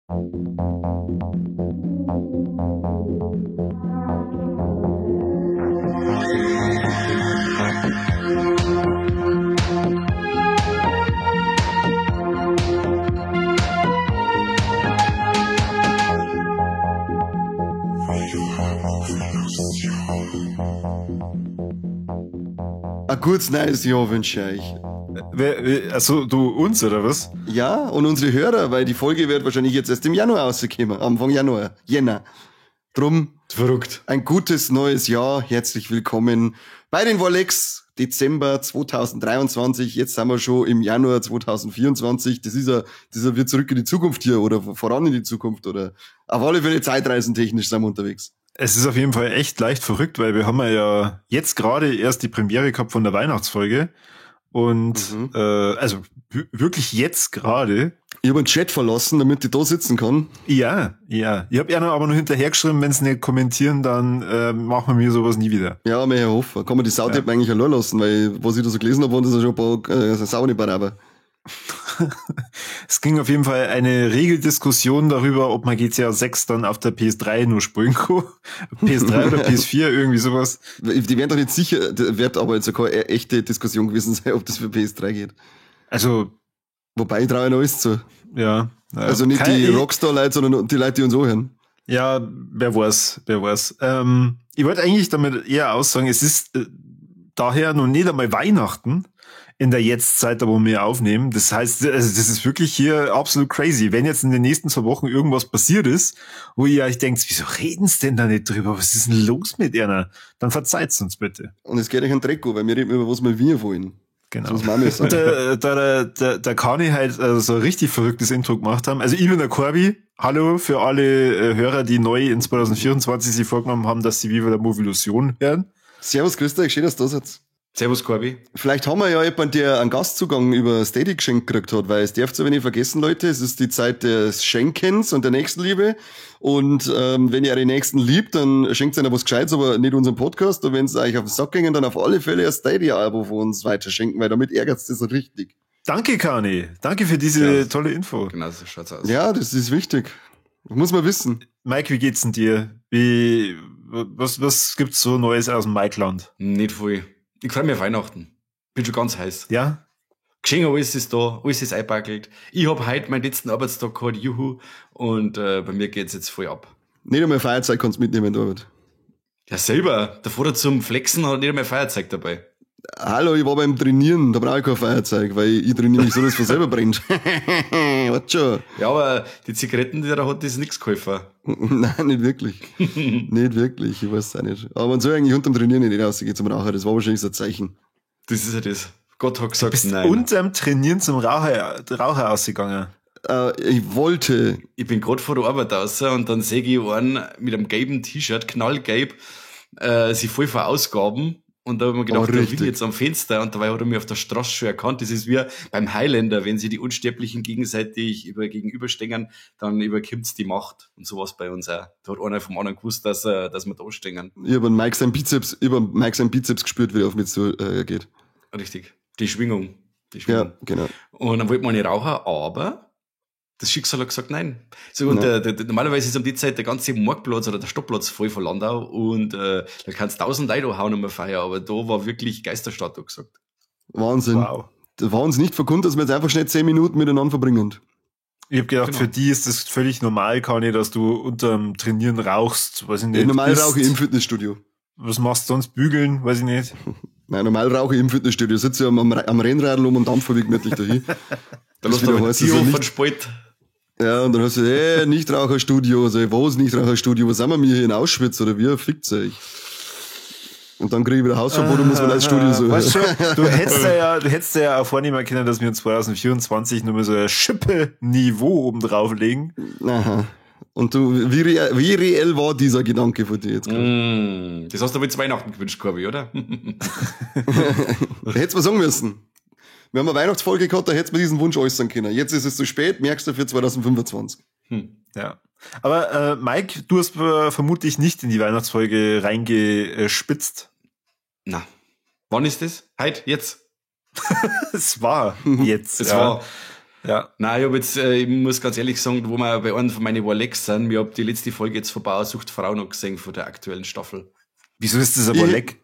Ein gutes neues Jahr wünsche ich euch. Also du uns, oder was? Ja, und unsere Hörer, weil die Folge wird wahrscheinlich jetzt erst im Januar rauskommen, Anfang Januar, Jänner. Drum, verrückt. Ein gutes neues Jahr, herzlich willkommen bei den Warlex, Dezember 2023, jetzt sind wir schon im Januar 2024, das ist ja wir zurück in die Zukunft hier oder voran in die Zukunft oder auf alle Fälle zeitreisentechnisch sind wir unterwegs. Es ist auf jeden Fall echt leicht verrückt, weil wir haben ja jetzt gerade erst die Premiere gehabt von der Weihnachtsfolge. Und also wirklich jetzt gerade. Ich habe einen Chat verlassen, damit ich da sitzen kann. Ja, ja. Ich habe ja aber noch hinterhergeschrieben, wenn sie nicht kommentieren, dann machen wir mir sowas nie wieder. Ja, mir Herr Hofer. Kann man die Sau ja eigentlich allein lassen, weil was ich da so gelesen habe, waren das ja schon ein paar Sauni-Baraber. Es ging auf jeden Fall eine rege Diskussion darüber, ob man GTA 6 dann auf der PS3 nur spielen kann. PS3 oder PS4, irgendwie sowas. Die werden doch nicht sicher, wird aber jetzt keine echte Diskussion gewesen sein, ob das für PS3 geht. Also. Wobei, ich traue ja noch alles zu. Ja. Also nicht die Rockstar-Leute, sondern die Leute, die uns anhören. Ja, wer weiß, wer weiß. Ich wollte eigentlich damit eher aussagen, es ist daher noch nicht einmal Weihnachten in der Jetztzeit, da wo wir aufnehmen. Das heißt, also das ist wirklich hier absolut crazy. Wenn jetzt in den nächsten 2 Wochen irgendwas passiert ist, wo ihr euch denkt, wieso reden's denn da nicht drüber? Was ist denn los mit einer? Dann verzeiht's uns bitte. Und es geht euch an Dreck, weil wir reden über, was wir wollen. Genau. Das muss man und der Kani halt so ein richtig verrücktes Intro gemacht haben. Also ich bin der Corby. Hallo für alle Hörer, die neu in 2024 sich vorgenommen haben, dass sie Viva la Movilusion hören. Servus, grüß dich, schön, dass du da seid. Servus, Corby. Vielleicht haben wir ja jemanden, der einen Gastzugang über Steady geschenkt gekriegt hat, weil es darf zu wenig vergessen, Leute, es ist die Zeit des Schenkens und der Nächstenliebe. Und wenn ihr eure Nächsten liebt, dann schenkt einer was Gescheites, aber nicht unseren Podcast. Und wenn es euch auf den Sack ging, dann auf alle Fälle ein Steady-Abo von uns weiterschenken, weil damit ärgert's das so richtig. Danke, Kani. Danke für diese tolle Info. Genau, so schaut's aus. Ja, das ist wichtig. Das muss man wissen. Mike, wie geht's denn dir? Was gibt's so Neues aus dem Mike-Land? Nicht viel. Ich freue mich auf Weihnachten. Bin schon ganz heiß. Ja? Geschenk, alles ist da, alles ist eingepackelt. Ich hab heute meinen letzten Arbeitstag gehabt, juhu. Und bei mir geht's jetzt voll ab. Nicht einmal Feierzeug kannst du mitnehmen, David. Ja, selber. Der Vater zum Flexen hat nicht einmal Feierzeug dabei. Hallo, ich war beim Trainieren, da brauche ich kein Feierzeug, weil ich trainiere mich so, dass es von selber brennt. Warte schon. Ja, aber die Zigaretten, die er da hat, die ist nichts geholfen. Nein, nicht wirklich. Nicht wirklich, ich weiß es auch nicht. Aber man soll eigentlich unterm Trainieren nicht rausgehen zum Raucher, das war wahrscheinlich so ein Zeichen. Das ist ja das. Gott hat gesagt, du bist nein. Unterm Trainieren zum Raucher ausgegangen. Ich wollte. Ich bin gerade vor der Arbeit raus und dann sehe ich einen mit einem gelben T-Shirt, knallgelb, sich voll verausgaben. Und da habe ich mir gedacht, da bin ich jetzt am Fenster und dabei hat er mich auf der Straße schon erkannt. Das ist wie beim Highlander, wenn sie die Unsterblichen gegenseitig gegenüberstehen, dann überkommt's die Macht und sowas bei uns auch. Da hat einer vom anderen gewusst, dass wir da stehen. Ich habe Mike sein Bizeps, gespürt, wie er auf mich zu geht. Richtig. Die Schwingung. Die Schwingung. Ja, genau. Und dann wollte man nicht rauchen, aber das Schicksal hat gesagt, nein. So, und nein. Normalerweise ist um die Zeit der ganze Marktplatz oder der Stadtplatz voll von Landau und da kannst du 1000 Leute hauen um eine Feier, aber da war wirklich Geisterstadt, hat gesagt. Wahnsinn. Wow. Da war uns nicht verkund, dass wir jetzt einfach schnell 10 Minuten miteinander verbringen. Ich hab gedacht, genau. Für die ist das völlig normal, Kani, dass du unterm Trainieren rauchst, weiß ich nicht. Ja, normal rauche ich im Fitnessstudio. Was machst du sonst? Bügeln? Weiß ich nicht. Nein, normal rauche ich im Fitnessstudio. Sitze ich am Rennradl um und dampfe wie gemütlich dahin. Da lässt du aber die von Spalt. Ja, und dann hast du, Nichtraucherstudio, also, was Nichtraucherstudio, was sind wir hier in Auschwitz oder wie, fickt's euch? Und dann kriege ich wieder Hausverbot und muss man als Studio suchen. Weißt du, du hättest ja auch vornehmen können, dass wir in 2024 nur mal so ein Schippe-Niveau oben drauflegen. Aha. Und du, wie reell war dieser Gedanke von dir jetzt gerade? Das hast du aber zu Weihnachten gewünscht, Corby, oder? Da hättest du mal sagen müssen. Wir haben eine Weihnachtsfolge gehabt, da hättest du mir diesen Wunsch äußern können. Jetzt ist es zu spät, merkst du für 2025. Ja. Aber Mike, du hast vermutlich nicht in die Weihnachtsfolge reingespitzt. Na. Wann ist das? Heute? Jetzt? Es war jetzt. Es war. Ja. Nein, ich hab jetzt, ich muss ganz ehrlich sagen, wo wir bei einem von meinen Warlecks sind, ich hab die letzte Folge jetzt von Bauer sucht Frau noch gesehen von der aktuellen Staffel. Wieso ist das ein Warleck?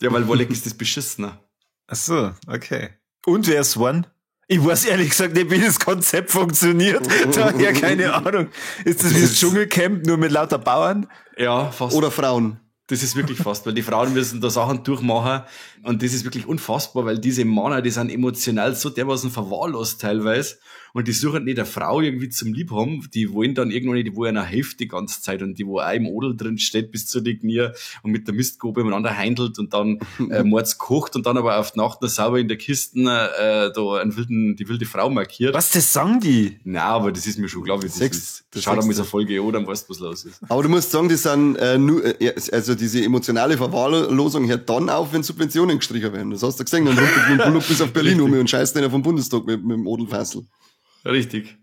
Ja, weil Warleck ist das beschissener. Ach so, okay. Und wer ist One? Ich weiß ehrlich gesagt nicht, wie das Konzept funktioniert. Daher keine Ahnung. Ist das wie das Dschungelcamp nur mit lauter Bauern? Ja, fast. Oder Frauen. Das ist wirklich fast, weil die Frauen müssen da Sachen durchmachen und das ist wirklich unfassbar, weil diese Männer, die sind emotional so dermaßen verwahrlost teilweise und die suchen nicht eine Frau irgendwie zum Liebhaben, die wollen dann irgendwann nicht, die wo einer hilft die ganze Zeit und die wo auch im Odel drin steht bis zu den Knie und mit der Mistgabel umeinander händelt und dann mords kocht und dann aber auf die Nacht noch sauber in der Kiste da einen wilden, die wilde Frau markiert. Was, das sagen die? Na, aber das ist mir schon klar, wie das ist. Schau dir mal so eine Folge an, dann weißt du, was los ist. Aber du musst sagen, die sind nur, also diese emotionale Verwahrlosung hört dann auf, wenn Subventionen gestrichen werden. Das hast du gesehen, dann rumpelt mit dem Bullock bis auf Berlin um und scheißt einer vom Bundestag mit dem Odelfassel. Richtig.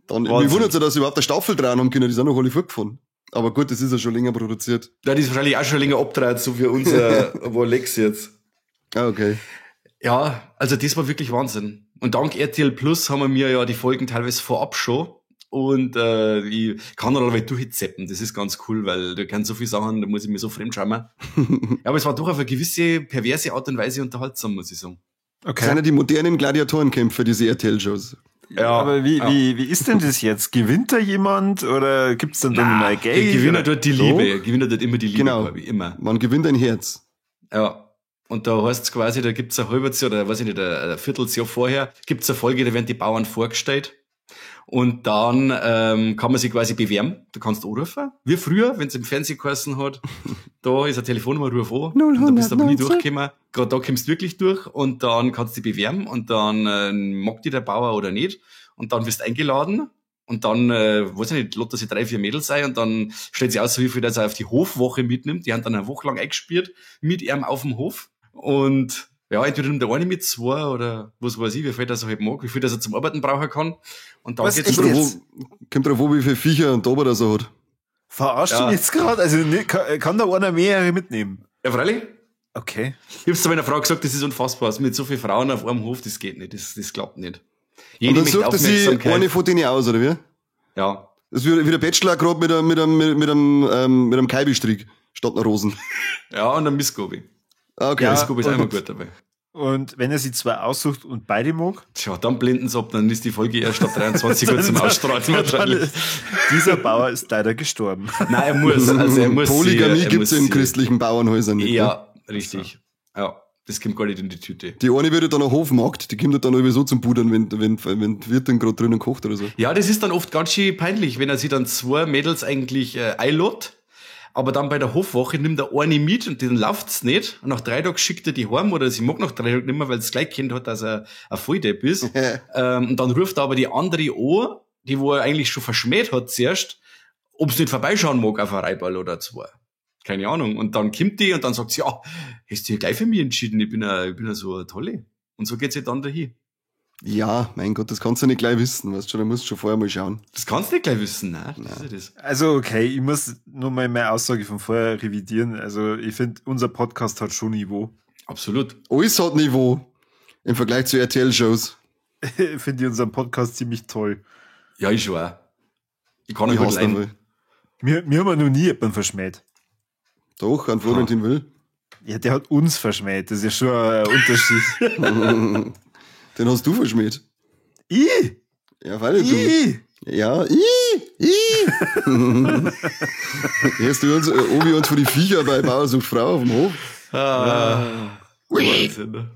Dann, mich wundert es, dass sie überhaupt eine Staffel dran haben können, die sind noch alle fortgefahren. Aber gut, das ist ja schon länger produziert. Ja, die ist wahrscheinlich auch schon länger abgedreht, so wie unser Lex jetzt. Ah, okay. Ja, also das war wirklich Wahnsinn. Und dank RTL Plus haben wir mir ja die Folgen teilweise vorab schon. Und ich kann da aber durchzeppen. Das ist ganz cool, weil da kann so viele Sachen, da muss ich mir so fremd schauen. Ja, aber es war doch auf eine gewisse perverse Art und Weise unterhaltsam, muss ich sagen. Okay. Das sind ja die modernen Gladiatorenkämpfe, diese RTL-Shows. Ja, aber wie ist denn das jetzt? Gewinnt da jemand oder gibt's dann mal Geld? Gewinner dort die Liebe. Gewinner dort immer die Liebe, genau. Glaube ich, immer. Man gewinnt ein Herz. Ja. Und da heißt's quasi, da gibt's ein halbes Jahr oder weiß ich nicht, ein Vierteljahr vorher, gibt's eine Folge, da werden die Bauern vorgestellt. Und dann kann man sich quasi bewerben. Du kannst anrufen. Wie früher, wenn's im Fernsehen geheißen hat, da ist eine Telefonnummer, ruf an. Und da bist du aber nie durchgekommen. Gerade da kommst du wirklich durch und dann kannst du dich bewerben und dann mag dich der Bauer oder nicht. Und dann wirst du eingeladen und dann, weiß ich nicht, lädt er sich 3, 4 Mädels ein und dann stellt sich aus, wie viel das er auf die Hofwoche mitnimmt. Die haben dann eine Woche lang eingespielt mit ihm auf dem Hof. Und ja, entweder nimmt der eine mit, zwei oder was weiß ich, wie viel das er halt mag, wie viel das er zum Arbeiten brauchen kann. Und dann was geht's drauf, kommt drauf an, wie viel Viecher und Dober das er hat. Verarscht du mich jetzt gerade? Also kann da einer mehrere mitnehmen? Ja, freilich. Okay. Ich hab's zu meiner Frau gesagt, das ist unfassbar. Mit so vielen Frauen auf einem Hof, das geht nicht, das klappt nicht. Jede und dann sucht er sich eine von denen aus, oder wie? Ja. Das ist wie der Bachelor gerade mit einem Kaibistrick statt einer Rosen. Ja, und einem Mistgobi. Okay. Ja, Mistgobi ist auch immer gut dabei. Und wenn er sie zwei aussucht und beide mag? Tja, dann blenden sie ab, dann ist die Folge erst ab 23 Uhr zum Ausstrahlen. Dieser Bauer ist leider gestorben. Nein, er muss. Also er muss Polygamie gibt es in christlichen Bauernhäusern nicht. Ja, ne? Richtig. Ja, das kommt gar nicht in die Tüte. Die eine wird ja dann auch Hofmarkt, die kommt dann sowieso zum Pudern, wenn die Wirtin gerade drinnen kocht oder so. Ja, das ist dann oft ganz schön peinlich, wenn er sich dann zwei Mädels eigentlich einlädt. Aber dann bei der Hofwache nimmt er eine mit und dann läuft's nicht. Und nach 3 Tagen schickt er die heim oder sie mag nach 3 Tagen nicht mehr, weil es gleich kennt hat, dass er ein Volldepp ist. Und dann ruft er aber die andere an, die wo er eigentlich schon verschmäht hat zuerst, ob's nicht vorbeischauen mag auf ein Reiball oder zwei. Keine Ahnung. Und dann kommt die und dann sagt sie, ja, hast du ja gleich für mich entschieden, ich bin ja so eine Tolle. Und so geht's ja dann dahin. Ja, mein Gott, das kannst du nicht gleich wissen, weißt du, da musst du schon vorher mal schauen. Das kannst du nicht gleich wissen, nein. Das ist ja das. Also okay, ich muss nur mal meine Aussage von vorher revidieren. Also ich finde, unser Podcast hat schon Niveau. Absolut. Alles hat Niveau im Vergleich zu RTL-Shows. Finde ich unseren Podcast ziemlich toll. Ja, ich schon auch. Ich kann nicht gut leiden. Mir haben wir noch nie jemanden verschmäht. Doch, an Florentin Will. Ja, der hat uns verschmäht. Das ist ja schon ein Unterschied. Den hast du verschmäht. Ich? Ja, weil du. Ja, ich. Hörst du uns, Obi uns vor die Viecher bei Bauer sucht Frau auf dem Hof? Ah, Wahnsinn.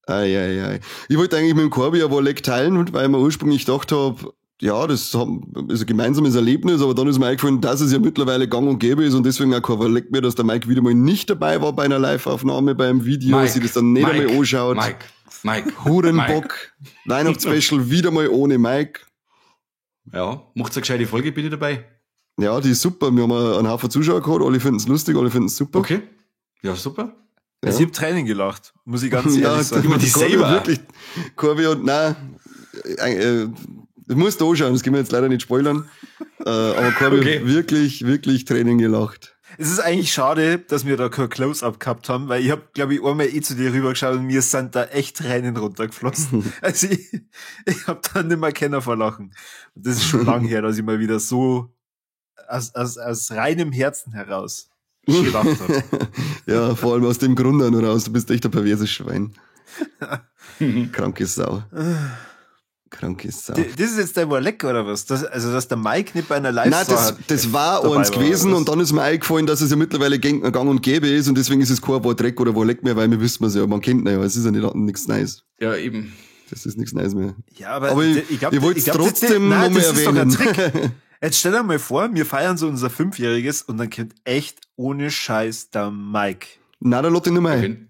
Ei, ei, ei. Ich wollte eigentlich mit dem Corby ein Leck teilen, weil ich mir ursprünglich gedacht habe, ja, das ist ein gemeinsames Erlebnis, aber dann ist mir eingefallen, dass es ja mittlerweile gang und gäbe ist und deswegen auch kein Leck mehr, dass der Mike wieder mal nicht dabei war bei einer Live-Aufnahme, beim Video, sich das dann nicht einmal anschaut. Mike. Hurenbock. Weihnachtsspecial wieder mal ohne Mike. Ja, macht's eine gescheite Folge, bin ich dabei. Ja, die ist super. Wir haben einen Haufen Zuschauer gehabt, alle finden's lustig, alle finden's super. Okay. Ja, super. Ja. Also ich hab Tränen gelacht, muss ich ganz ehrlich sagen. Über die selber. Wirklich, Corby und, nein, das musst du anschauen, das können wir jetzt leider nicht spoilern. Aber Corby hat wirklich, wirklich Tränen gelacht. Es ist eigentlich schade, dass wir da kein Close-Up gehabt haben, weil ich hab, glaube ich, einmal eh zu dir rübergeschaut und mir sind da echt Tränen runtergeflossen. Also ich hab da nimmer Kenner vor Lachen. Und das ist schon lang her, dass ich mal wieder so aus reinem Herzen heraus gelacht habe. Ja, vor allem aus dem Grund auch noch raus. Du bist echt ein perverses Schwein. Kranke Sau. Kranke Sau. Das ist jetzt dein Warleck oder was? Das, also, dass der Mike nicht bei einer live Nein, das war eins gewesen und dann ist mir eingefallen, dass es ja mittlerweile gang und gäbe ist und deswegen ist es kein Dreck oder Warleck mehr, weil wir wissen es ja, man kennt ihn ja, es ist ja nicht, nichts Neues. Ja, eben. Das ist nichts Neues mehr. Ja, aber ich glaub, ich wollte es trotzdem nochmal erwähnen. Ist doch ein Trick. Jetzt stell dir mal vor, wir feiern so unser 5-Jähriges und dann kommt echt ohne Scheiß der Mike. Nein, der lässt ihn nicht mehr ein.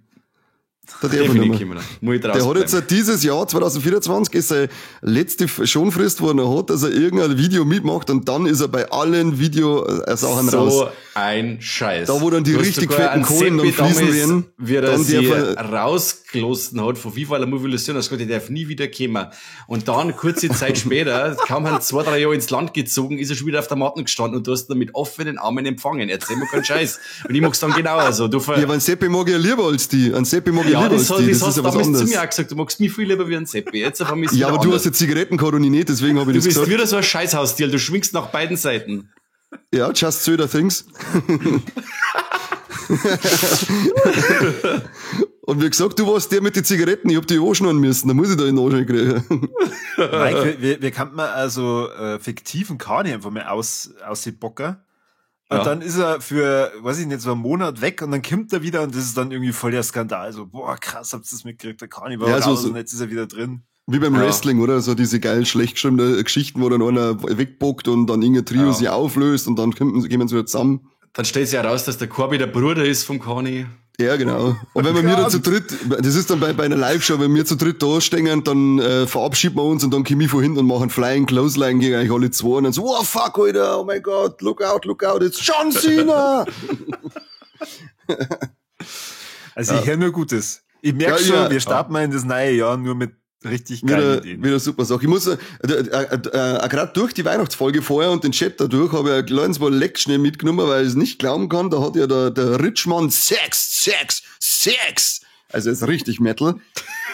Der darf nicht mehr. Der hat jetzt dieses Jahr, 2024, ist seine letzte Schonfrist, wo er noch hat, dass er irgendein Video mitmacht und dann ist er bei allen Videosachen so raus. So ein Scheiß. Da, wo dann die richtig fetten Kohlen dann fließen werden. Wie er dann sie rausgelassen hat von FIFA, der Mobilisation, das Gott, der darf nie wieder kommen. Und dann, kurze Zeit später, kaum haben 2-3 Jahre ins Land gezogen, ist er schon wieder auf der Matte gestanden und du hast ihn mit offenen Armen empfangen. Erzähl mir keinen Scheiß. Und ich mag's dann genauso. Du ja, aber ein Seppi mag ich ja lieber als die. Ein Seppi mag ich ja, lieber als die. Das hast du damals zu mir auch gesagt, du magst mich viel lieber wie ein Seppi. Jetzt auf einmal ist ja, aber du anders. Hast ja Zigaretten gehabt und ich nicht, deswegen habe ich du das gesagt. Du bist wieder so ein Scheißhaustier, du schwingst nach beiden Seiten. Ja, just Söder things. Und wie gesagt, du warst der mit den Zigaretten, ich hab die anschneiden müssen, da muss ich da in den Arsch kriegen. Mike, wir kann man also fiktiven Kani einfach mal ausbocken. Und ja. Dann ist er für, weiß ich nicht, so einen Monat weg und dann kommt er wieder und das ist dann irgendwie voll der Skandal. So, boah, krass, habt ihr das mitgekriegt, der Kani war ja, raus so, und jetzt ist er wieder drin. Wie beim Wrestling, oder? So diese geil schlecht geschriebenen Geschichten, wo dann einer wegbockt und dann irgendein Trio sich auflöst und dann kommen sie wieder zusammen. Dann stellt sich ja raus, dass der Corby der Bruder ist vom Kani. Ja, genau. Und wenn wir da zu dritt, das ist dann bei einer Live-Show, wenn wir zu dritt da stehen, dann verabschieden wir uns und dann komme ich von hinten und machen Flying Clothesline gegen euch alle zwei und dann so, oh fuck, Alter, oh mein Gott, look out, it's John Cena! Also ich höre nur Gutes. Ich merke schon, wir starten mal in das neue Jahr nur mit richtig geile Ideen. Wieder super Sache. Ich muss gerade durch die Weihnachtsfolge vorher und den Chat dadurch habe ich ein kleines Leck schnell mitgenommen, weil ich es nicht glauben kann. Da hat ja der Richmond 6, 6, 6. Also ist richtig Metal.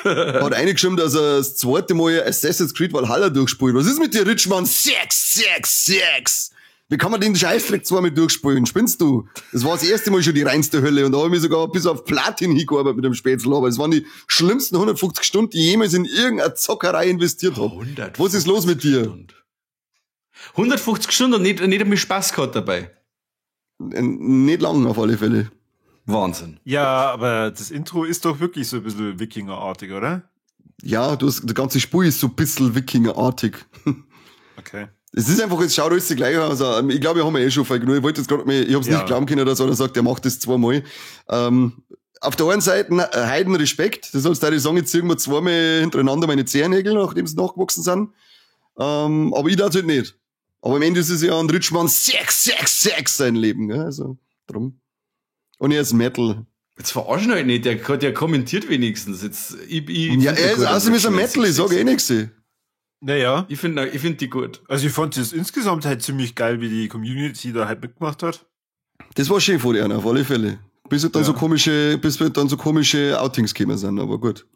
Hat eingeschrieben, dass er das zweite Mal Assassin's Creed Valhalla durchspielt. Was ist mit dir, Richmond? 6, 6, 6. Wie kann man den Scheißdreck zweimal durchspielen? Spinnst du? Das war das erste Mal schon die reinste Hölle und da habe ich mich sogar bis auf Platin hingearbeitet mit dem Spätzle. Aber es waren die schlimmsten 150 Stunden, die ich jemals in irgendeine Zockerei investiert habe. Was ist los mit dir? 150 Stunden und nicht einmal Spaß gehabt dabei. Nicht lang auf alle Fälle. Wahnsinn. Ja, aber das Intro ist doch wirklich so ein bisschen Wikingerartig, oder? Ja, die ganze Spur ist so ein bisschen Wikingerartig. Okay. Es ist einfach, es schaut alles gleich aus. Also, ich glaube, ich habe mir eh schon voll genug. Ich wollte jetzt gerade mal, ich hab's nicht glauben können, dass einer sagt, der macht das zweimal. Auf der einen Seite, Heiden Respekt. Das sollst du dir sagen, jetzt ziehen wir zweimal hintereinander meine Zehennägel, nachdem sie nachgewachsen sind. Aber ich darf halt nicht. Aber am Ende ist es ja ein Richmond 666 sein Leben, gell? Also, drum. Und er ist Metal. Jetzt verarschen halt nicht, der kommentiert wenigstens. Jetzt, ich ja, er ist außerdem ist ein Metal, ich sage eh nichts. Naja. Ich finde die gut. Also ich fand das insgesamt halt ziemlich geil, wie die Community da halt mitgemacht hat. Das war schön von dir, auf alle Fälle. Bis halt dann so komische Outings gekommen sind, aber gut.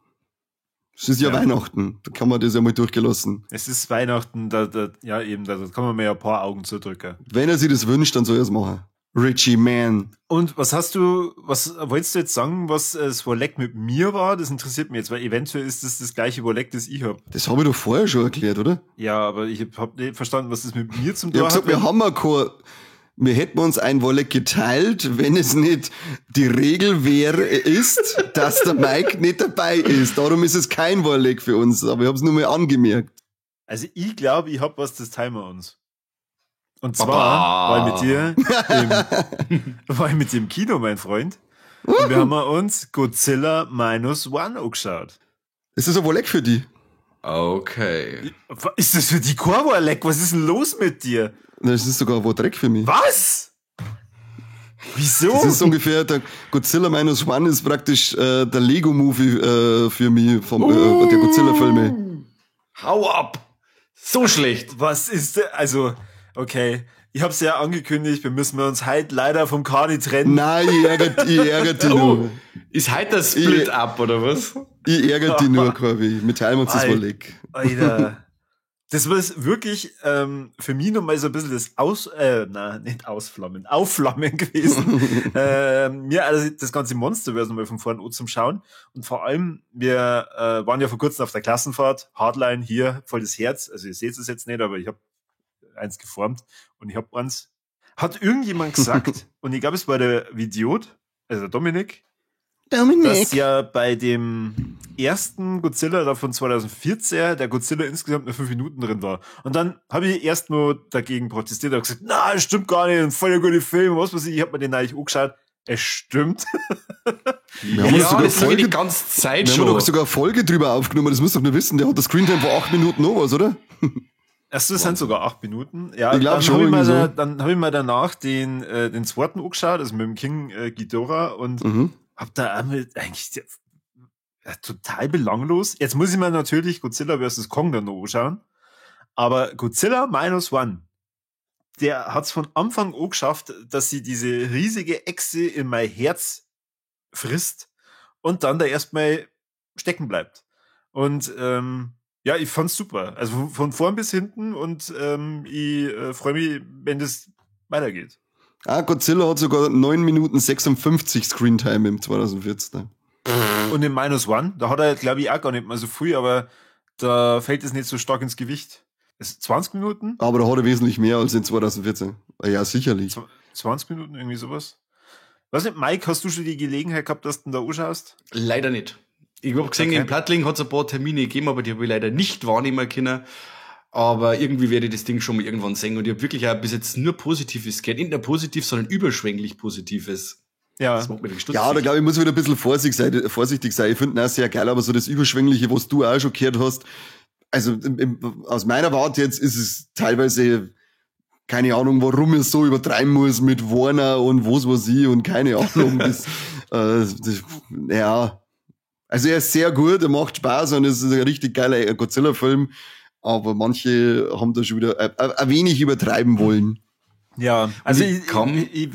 Es ist ja Weihnachten, da kann man das ja mal durchgelassen. Es ist Weihnachten, da kann man mir ja ein paar Augen zudrücken. Wenn er sich das wünscht, dann soll er es machen. Richie Man. Und was wolltest du jetzt sagen, was das Warleck mit mir war? Das interessiert mich jetzt, weil eventuell ist das das gleiche Warleck, das ich hab. Das habe ich doch vorher schon erklärt, oder? Ja, aber ich hab nicht verstanden, was das mit mir zum tun hat. Ich hab gesagt, wir hätten uns ein Warleck geteilt, wenn es nicht die Regel wäre, ist, dass der Mike nicht dabei ist. Darum ist es kein Warleck für uns, aber ich hab's nur mal angemerkt. Also ich glaube, ich hab was, das teilen wir uns. Und zwar war ich mit dir im Kino, mein Freund. Und wir haben uns Godzilla Minus One angeschaut. Ist das ein Warleck für die? Okay. Ist das für die kein Warleck? Was ist denn los mit dir? Das ist sogar ein Dreck für mich. Was? Wieso? Das ist ungefähr, der Godzilla Minus One ist praktisch der Lego-Movie für mich, vom der Godzilla-Filme. Hau ab! So schlecht! Was ist denn, also... Okay, Ich hab's ja angekündigt, wir müssen uns heute leider vom Kani trennen. Nein, ich ärgere dich nur. Ist heute das Split-Up, oder was? Ich ärgere dich nur, Corby. Wir teilen uns das wohl weg. Alter. Das war wirklich für mich nochmal so ein bisschen das Aufflammen gewesen. Mir also das ganze Monsterverse nochmal von vorn an zum Schauen. Und vor allem, wir waren ja vor kurzem auf der Klassenfahrt, Hardline hier, voll das Herz. Also ihr seht es jetzt nicht, aber ich habe eins geformt und ich habe eins. Hat irgendjemand gesagt, und ich glaube, es war der Idiot, also der Dominik, dass ja bei dem ersten Godzilla da von 2014 der Godzilla insgesamt nur 5 Minuten drin war. Und dann habe ich erst nur dagegen protestiert und gesagt, na, stimmt gar nicht, ein voll guter Film, was weiß ich, ich habe mir den eigentlich angeschaut. Es stimmt. Wir haben ja, sogar das Folge, die ganze Zeit wir schon. haben doch sogar Folge drüber aufgenommen, das musst du doch nur wissen, der hat das Screentime vor 8 Minuten noch was, oder? Achso, das sind sogar 8 Minuten. Ja, ich glaube schon. Dann habe ich mir danach den zweiten angeschaut, also mit dem King Ghidorah und hab da eigentlich total belanglos. Jetzt muss ich mir natürlich Godzilla vs. Kong dann noch anschauen. Aber Godzilla Minus One, der hat's von Anfang an geschafft, dass sie diese riesige Echse in mein Herz frisst und dann da erstmal stecken bleibt. Und ja, ich fand's super. Also von vorn bis hinten und ich freue mich, wenn das weitergeht. Ah, Godzilla hat sogar 9 Minuten 56 Screentime im 2014. Und im Minus One, da hat er, glaube ich, auch gar nicht mal so viel, aber da fällt es nicht so stark ins Gewicht. Ist 20 Minuten? Aber da hat er wesentlich mehr als in 2014. Ja, sicherlich. 20 Minuten, irgendwie sowas. Weiß nicht, Mike, hast du schon die Gelegenheit gehabt, dass du da anschaust? Leider nicht. Ich hab gesehen, okay. In Plattling hat es ein paar Termine gegeben, aber die habe ich leider nicht wahrnehmen können. Aber irgendwie werde ich das Ding schon mal irgendwann sehen. Und ich habe wirklich auch bis jetzt nur Positives gehört. Nicht nur positiv, sondern überschwänglich Positives. Ja, das macht mich stutzig. Ja, da glaube ich, muss ich wieder ein bisschen vorsichtig sein. Ich finde ihn auch sehr geil, aber so das Überschwängliche, was du auch schon gehört hast, also aus meiner Warte jetzt ist es teilweise, keine Ahnung, warum ich so übertreiben muss mit Warner und was weiß ich und keine Ahnung. Das, ja. Also er ist sehr gut, er macht Spaß und es ist ein richtig geiler Godzilla-Film. Aber manche haben da schon wieder ein wenig übertreiben wollen. Ja, also ich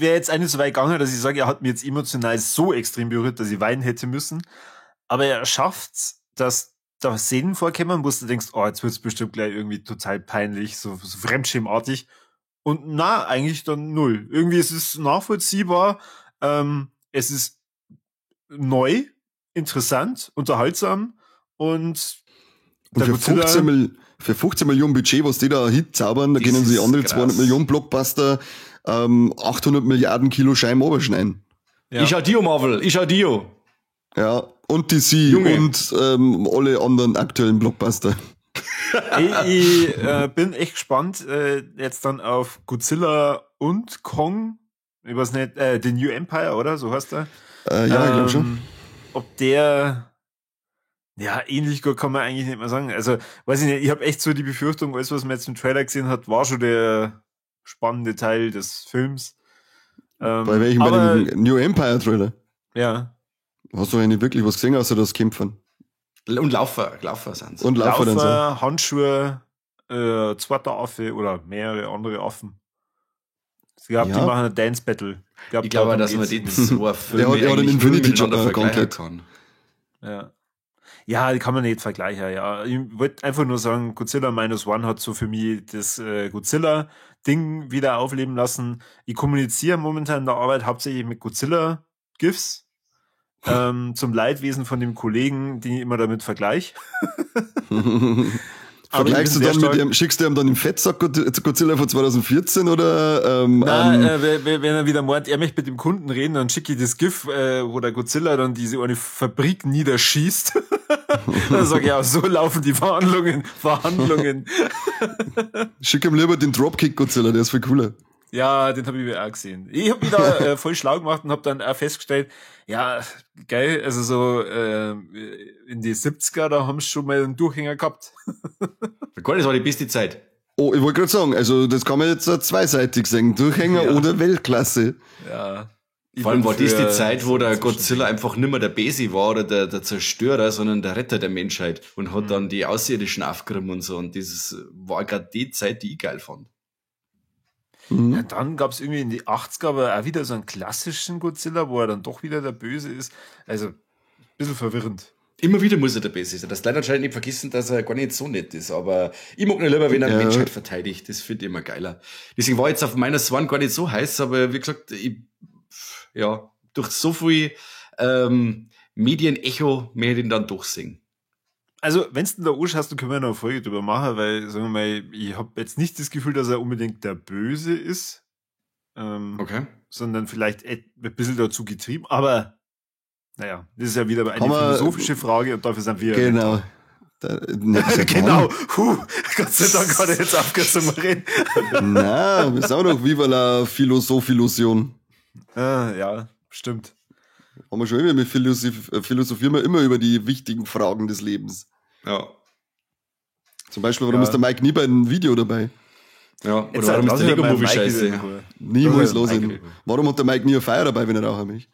wäre jetzt auch nicht so weit gegangen, dass ich sage, er hat mich jetzt emotional so extrem berührt, dass ich weinen hätte müssen. Aber er schafft's, dass da Szenen vorkommen, wo du denkst, oh, jetzt wird's bestimmt gleich irgendwie total peinlich, so fremdschämartig. Und na, eigentlich dann null. Irgendwie ist es nachvollziehbar, es ist neu, interessant, unterhaltsam und für 15 Millionen Budget, was die da Hit zaubern, da können sie andere 200 Millionen Blockbuster, 800 Milliarden Kilo Scheiben runterschneiden. Ja. Ich schau Dio, Marvel, ich schau Dio. Ja, und DC Junge. Und alle anderen aktuellen Blockbuster. Ich bin echt gespannt jetzt dann auf Godzilla und Kong. Ich weiß nicht, The New Empire, oder? So heißt der. Ja, ich glaube schon. Ob der... Ja, ähnlich gut kann man eigentlich nicht mehr sagen. Also, weiß ich nicht, ich habe echt so die Befürchtung, alles, was man jetzt im Trailer gesehen hat, war schon der spannende Teil des Films. Bei welchem? Bei dem New Empire Trailer? Ja. Hast du eigentlich wirklich was gesehen, außer das Kämpfen? Und Laufer sind's. Und Laufer, dann so. Handschuhe, zweiter Affe oder mehrere andere Affen. Ich glaube, die machen ein Dance Battle. Ich glaube, dass man die zwei Filme der hat einen Infinity Joker kann. Ja. Ja, die kann man nicht vergleichen, ja. Ich wollte einfach nur sagen, Godzilla Minus One hat so für mich das Godzilla-Ding wieder aufleben lassen. Ich kommuniziere momentan in der Arbeit hauptsächlich mit Godzilla-GIFs. Zum Leidwesen von dem Kollegen, den ich immer damit vergleiche. Vergleichst du dann mit dem, schickst du ihm dann den Fettsack Godzilla von 2014 oder? Nein, wenn er wieder meint, er möchte mit dem Kunden reden, dann schicke ich das GIF, wo der Godzilla dann diese eine Fabrik niederschießt. Dann sag ich, ja, so laufen die Verhandlungen. Schick ihm lieber den Dropkick Godzilla, der ist viel cooler. Ja, den habe ich mir auch gesehen. Ich habe mich da voll schlau gemacht und habe dann auch festgestellt, ja, geil, also so in die 70er, da haben sie schon mal einen Durchhänger gehabt. Gott, das war die beste Zeit. Oh, ich wollte gerade sagen, also das kann man jetzt zweiseitig sehen, Durchhänger ja. Oder Weltklasse. Ja. Vor allem war das die Zeit, wo der Godzilla einfach nimmer der Besi war oder der Zerstörer, sondern der Retter der Menschheit und hat dann die Außerirdischen aufgerieben und so. Und das war gerade die Zeit, die ich geil fand. Mhm. Ja, dann gab's irgendwie in die 80er aber auch wieder so einen klassischen Godzilla, wo er dann doch wieder der Böse ist. Also, ein bisschen verwirrend. Immer wieder muss er der Böse sein. Das leider anscheinend nicht vergessen, dass er gar nicht so nett ist. Aber ich mag ihn lieber, wenn er die Menschheit verteidigt. Das finde ich immer geiler. Deswegen war jetzt auf meiner Swan gar nicht so heiß, aber wie gesagt, ich, ja, durch so viel Medienecho möchte ich ihn dann doch sehen. Also, wenn's denn da anschaust, dann können wir noch eine Folge drüber machen, weil, sagen wir mal, ich hab jetzt nicht das Gefühl, dass er unbedingt der Böse ist. Okay. Sondern vielleicht ein bisschen dazu getrieben, aber naja, das ist ja wieder eine philosophische Frage und dafür sind wir. Genau. Da, ne, genau. Puh, Gott sei Dank hat er jetzt aufgehört zu reden. Na, wir sind auch noch Viva la Philosophillusion. Ja, stimmt. Haben wir schon immer mit philosophieren wir immer über die wichtigen Fragen des Lebens. Ja. Zum Beispiel, warum ist der Mike nie bei einem Video dabei? Ja, oder warum ist der Lego Movie scheiße? Niemals los. Warum hat der Mike nie eine Feier dabei, wenn er rauchen möchte?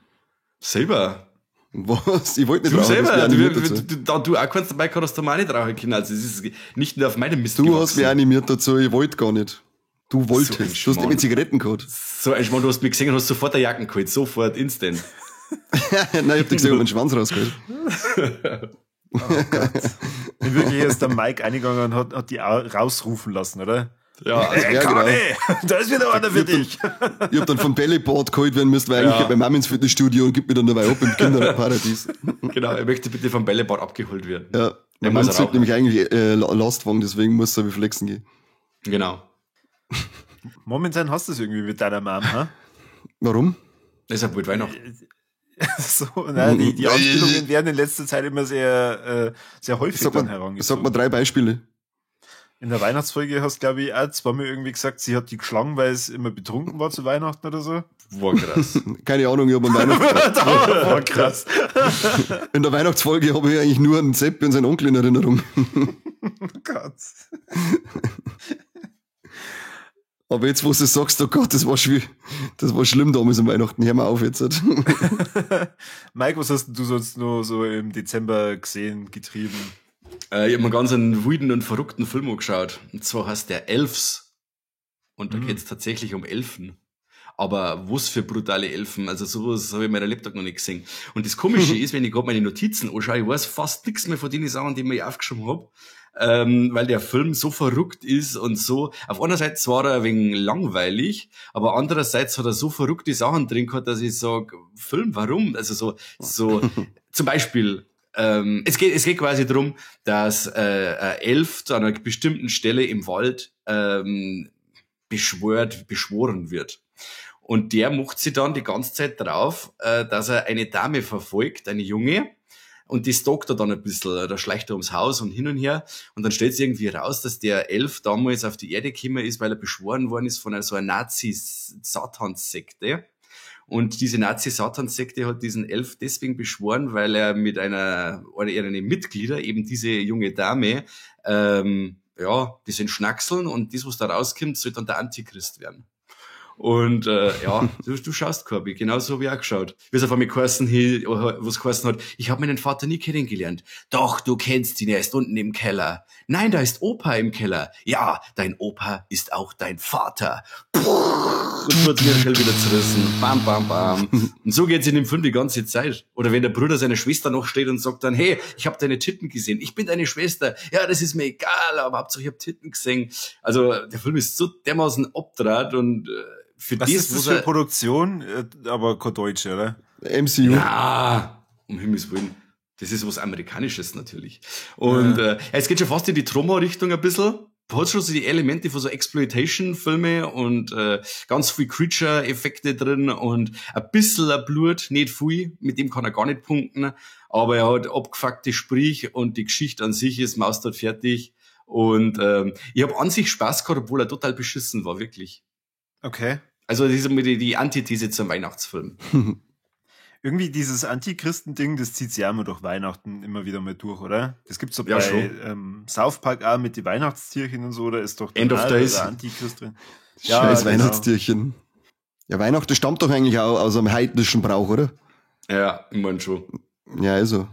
Selber. Was? Ich wollte nicht du rauchen. Selber, du, du auch kannst dabei hast du mal nicht rauchen können. Also es ist nicht nur auf meinem Mist Du gewachsen. Hast mich animiert dazu, ich wollte gar nicht. Du wolltest. So du hast nicht mit Zigaretten gehabt. So ein Schmarrn, du hast mich gesehen und hast sofort eine Jacken geholt. Sofort, instant. Nein, ich hab dich gesehen und meinen Schwanz rausgeholt. Oh Gott. In Wirklichkeit ist der Mike eingegangen und hat die rausrufen lassen, oder? Ja, also, ja, genau. Da ist wieder einer für dich. Ich hab dann vom Bällebad geholt werden müssen, weil eigentlich bei Mama ins Fitnessstudio und gibt mir dann dabei ab im Kinderparadies. Genau, er möchte bitte vom Bällebad abgeholt werden. Ja, mein Mann zieht nämlich eigentlich Lastwagen, deswegen muss er wie flexen gehen. Genau. Momentan hast du es irgendwie mit deiner Mom, ha? Warum? Das ist ja bald Weihnachten. So, nein, die Anspielungen werden in letzter Zeit immer sehr, sehr häufig dann herangezogen. Sag mal 3 Beispiele. In der Weihnachtsfolge hast du, glaube ich, auch zweimal irgendwie gesagt, sie hat die geschlagen, weil es immer betrunken war zu Weihnachten oder so. War krass. Keine Ahnung, ich habe Weihnachten. War krass. In der Weihnachtsfolge habe ich eigentlich nur einen Seppi und seinen Onkel in Erinnerung. Oh Gott. Aber jetzt, wo du sagst, oh Gott, das war schlimm damals am Weihnachten. Hör mal auf jetzt. Mike, was hast du sonst noch so im Dezember gesehen, getrieben? Ich habe mir ganz einen wilden und verrückten Film angeschaut. Und zwar heißt der Elfs. Und da geht's tatsächlich um Elfen. Aber was für brutale Elfen. Also sowas habe ich in meiner Laptop noch nicht gesehen. Und das Komische ist, wenn ich gerade meine Notizen anschaue, ich weiß fast nichts mehr von den Sachen, die ich mir aufgeschrieben habe. Weil der Film so verrückt ist und so. Auf einer Seite war er ein wenig langweilig, aber andererseits hat er so verrückte Sachen drin gehabt, dass ich sag, Film, warum? Also so, zum Beispiel, es geht quasi drum, dass ein Elf zu einer bestimmten Stelle im Wald beschworen wird. Und der macht sich dann die ganze Zeit drauf, dass er eine Dame verfolgt, eine Junge, und die stalkt er dann ein bisschen, da schleicht er ums Haus und hin und her. Und dann stellt sich irgendwie raus, dass der Elf damals auf die Erde gekommen ist, weil er beschworen worden ist von so einer Nazi-Satans-Sekte. Und diese Nazi-Satans-Sekte hat diesen Elf deswegen beschworen, weil er mit einer, oder ihren Mitglieder, eben diese junge Dame, ja, die sind Schnackseln und das, was da rauskommt, soll dann der Antichrist werden. Und ja, du schaust, Corby, genauso habe ich auch geschaut. Wie es auf einmal geheißen, was geheißen hat, ich habe meinen Vater nie kennengelernt. Doch, du kennst ihn, er ist unten im Keller. Nein, da ist Opa im Keller. Ja, dein Opa ist auch dein Vater. Und wird mir schnell wieder zerrissen. Bam, bam, bam. Und so geht's in dem Film die ganze Zeit. Oder wenn der Bruder seiner Schwester noch steht und sagt dann, hey, ich habe deine Titten gesehen, ich bin deine Schwester. Ja, das ist mir egal, aber Hauptsache ich habe Titten gesehen. Also der Film ist so dermaßen abdraht und für was ist das für eine Produktion? Aber keine deutsche, oder? MCU. Ja, um Himmels Willen. Das ist was Amerikanisches natürlich. Und ja. Es geht schon fast in die Troma-Richtung ein bisschen. Hat schon so die Elemente von so Exploitation-Filme und ganz viel Creature-Effekte drin und ein bisschen Blut, nicht viel, mit dem kann er gar nicht punkten, aber er hat abgefuckte Sprüche und die Geschichte an sich ist maustot fertig. Und ich habe an sich Spaß gehabt, obwohl er total beschissen war, wirklich. Okay. Also das ist die Antithese zum Weihnachtsfilm. Irgendwie dieses Antichristen-Ding, das zieht sich ja immer durch Weihnachten immer wieder mal durch, oder? Das gibt's doch ja, bei South Park auch mit den Weihnachtstierchen und so, da ist doch End of Days. Der Antichrist drin. Ja, scheiß genau. Weihnachtstierchen. Ja, Weihnachten stammt doch eigentlich auch aus einem heidnischen Brauch, oder? Ja, ich mein schon. Ja, also.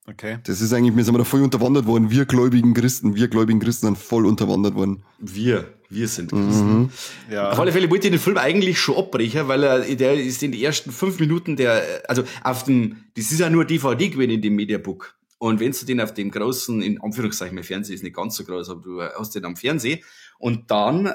Okay. Das ist eigentlich, wir sind da voll unterwandert worden. Wir gläubigen Christen sind voll unterwandert worden. Wir sind Christen. Mhm. Ja. Auf alle Fälle wollte ich den Film eigentlich schon abbrechen, weil der ist in den ersten 5 Minuten das ist ja nur DVD gewesen in dem Mediabook. Und wenn du den auf dem großen, in Anführungszeichen, mein Fernseher ist nicht ganz so groß, aber du hast den am Fernsehen. Und dann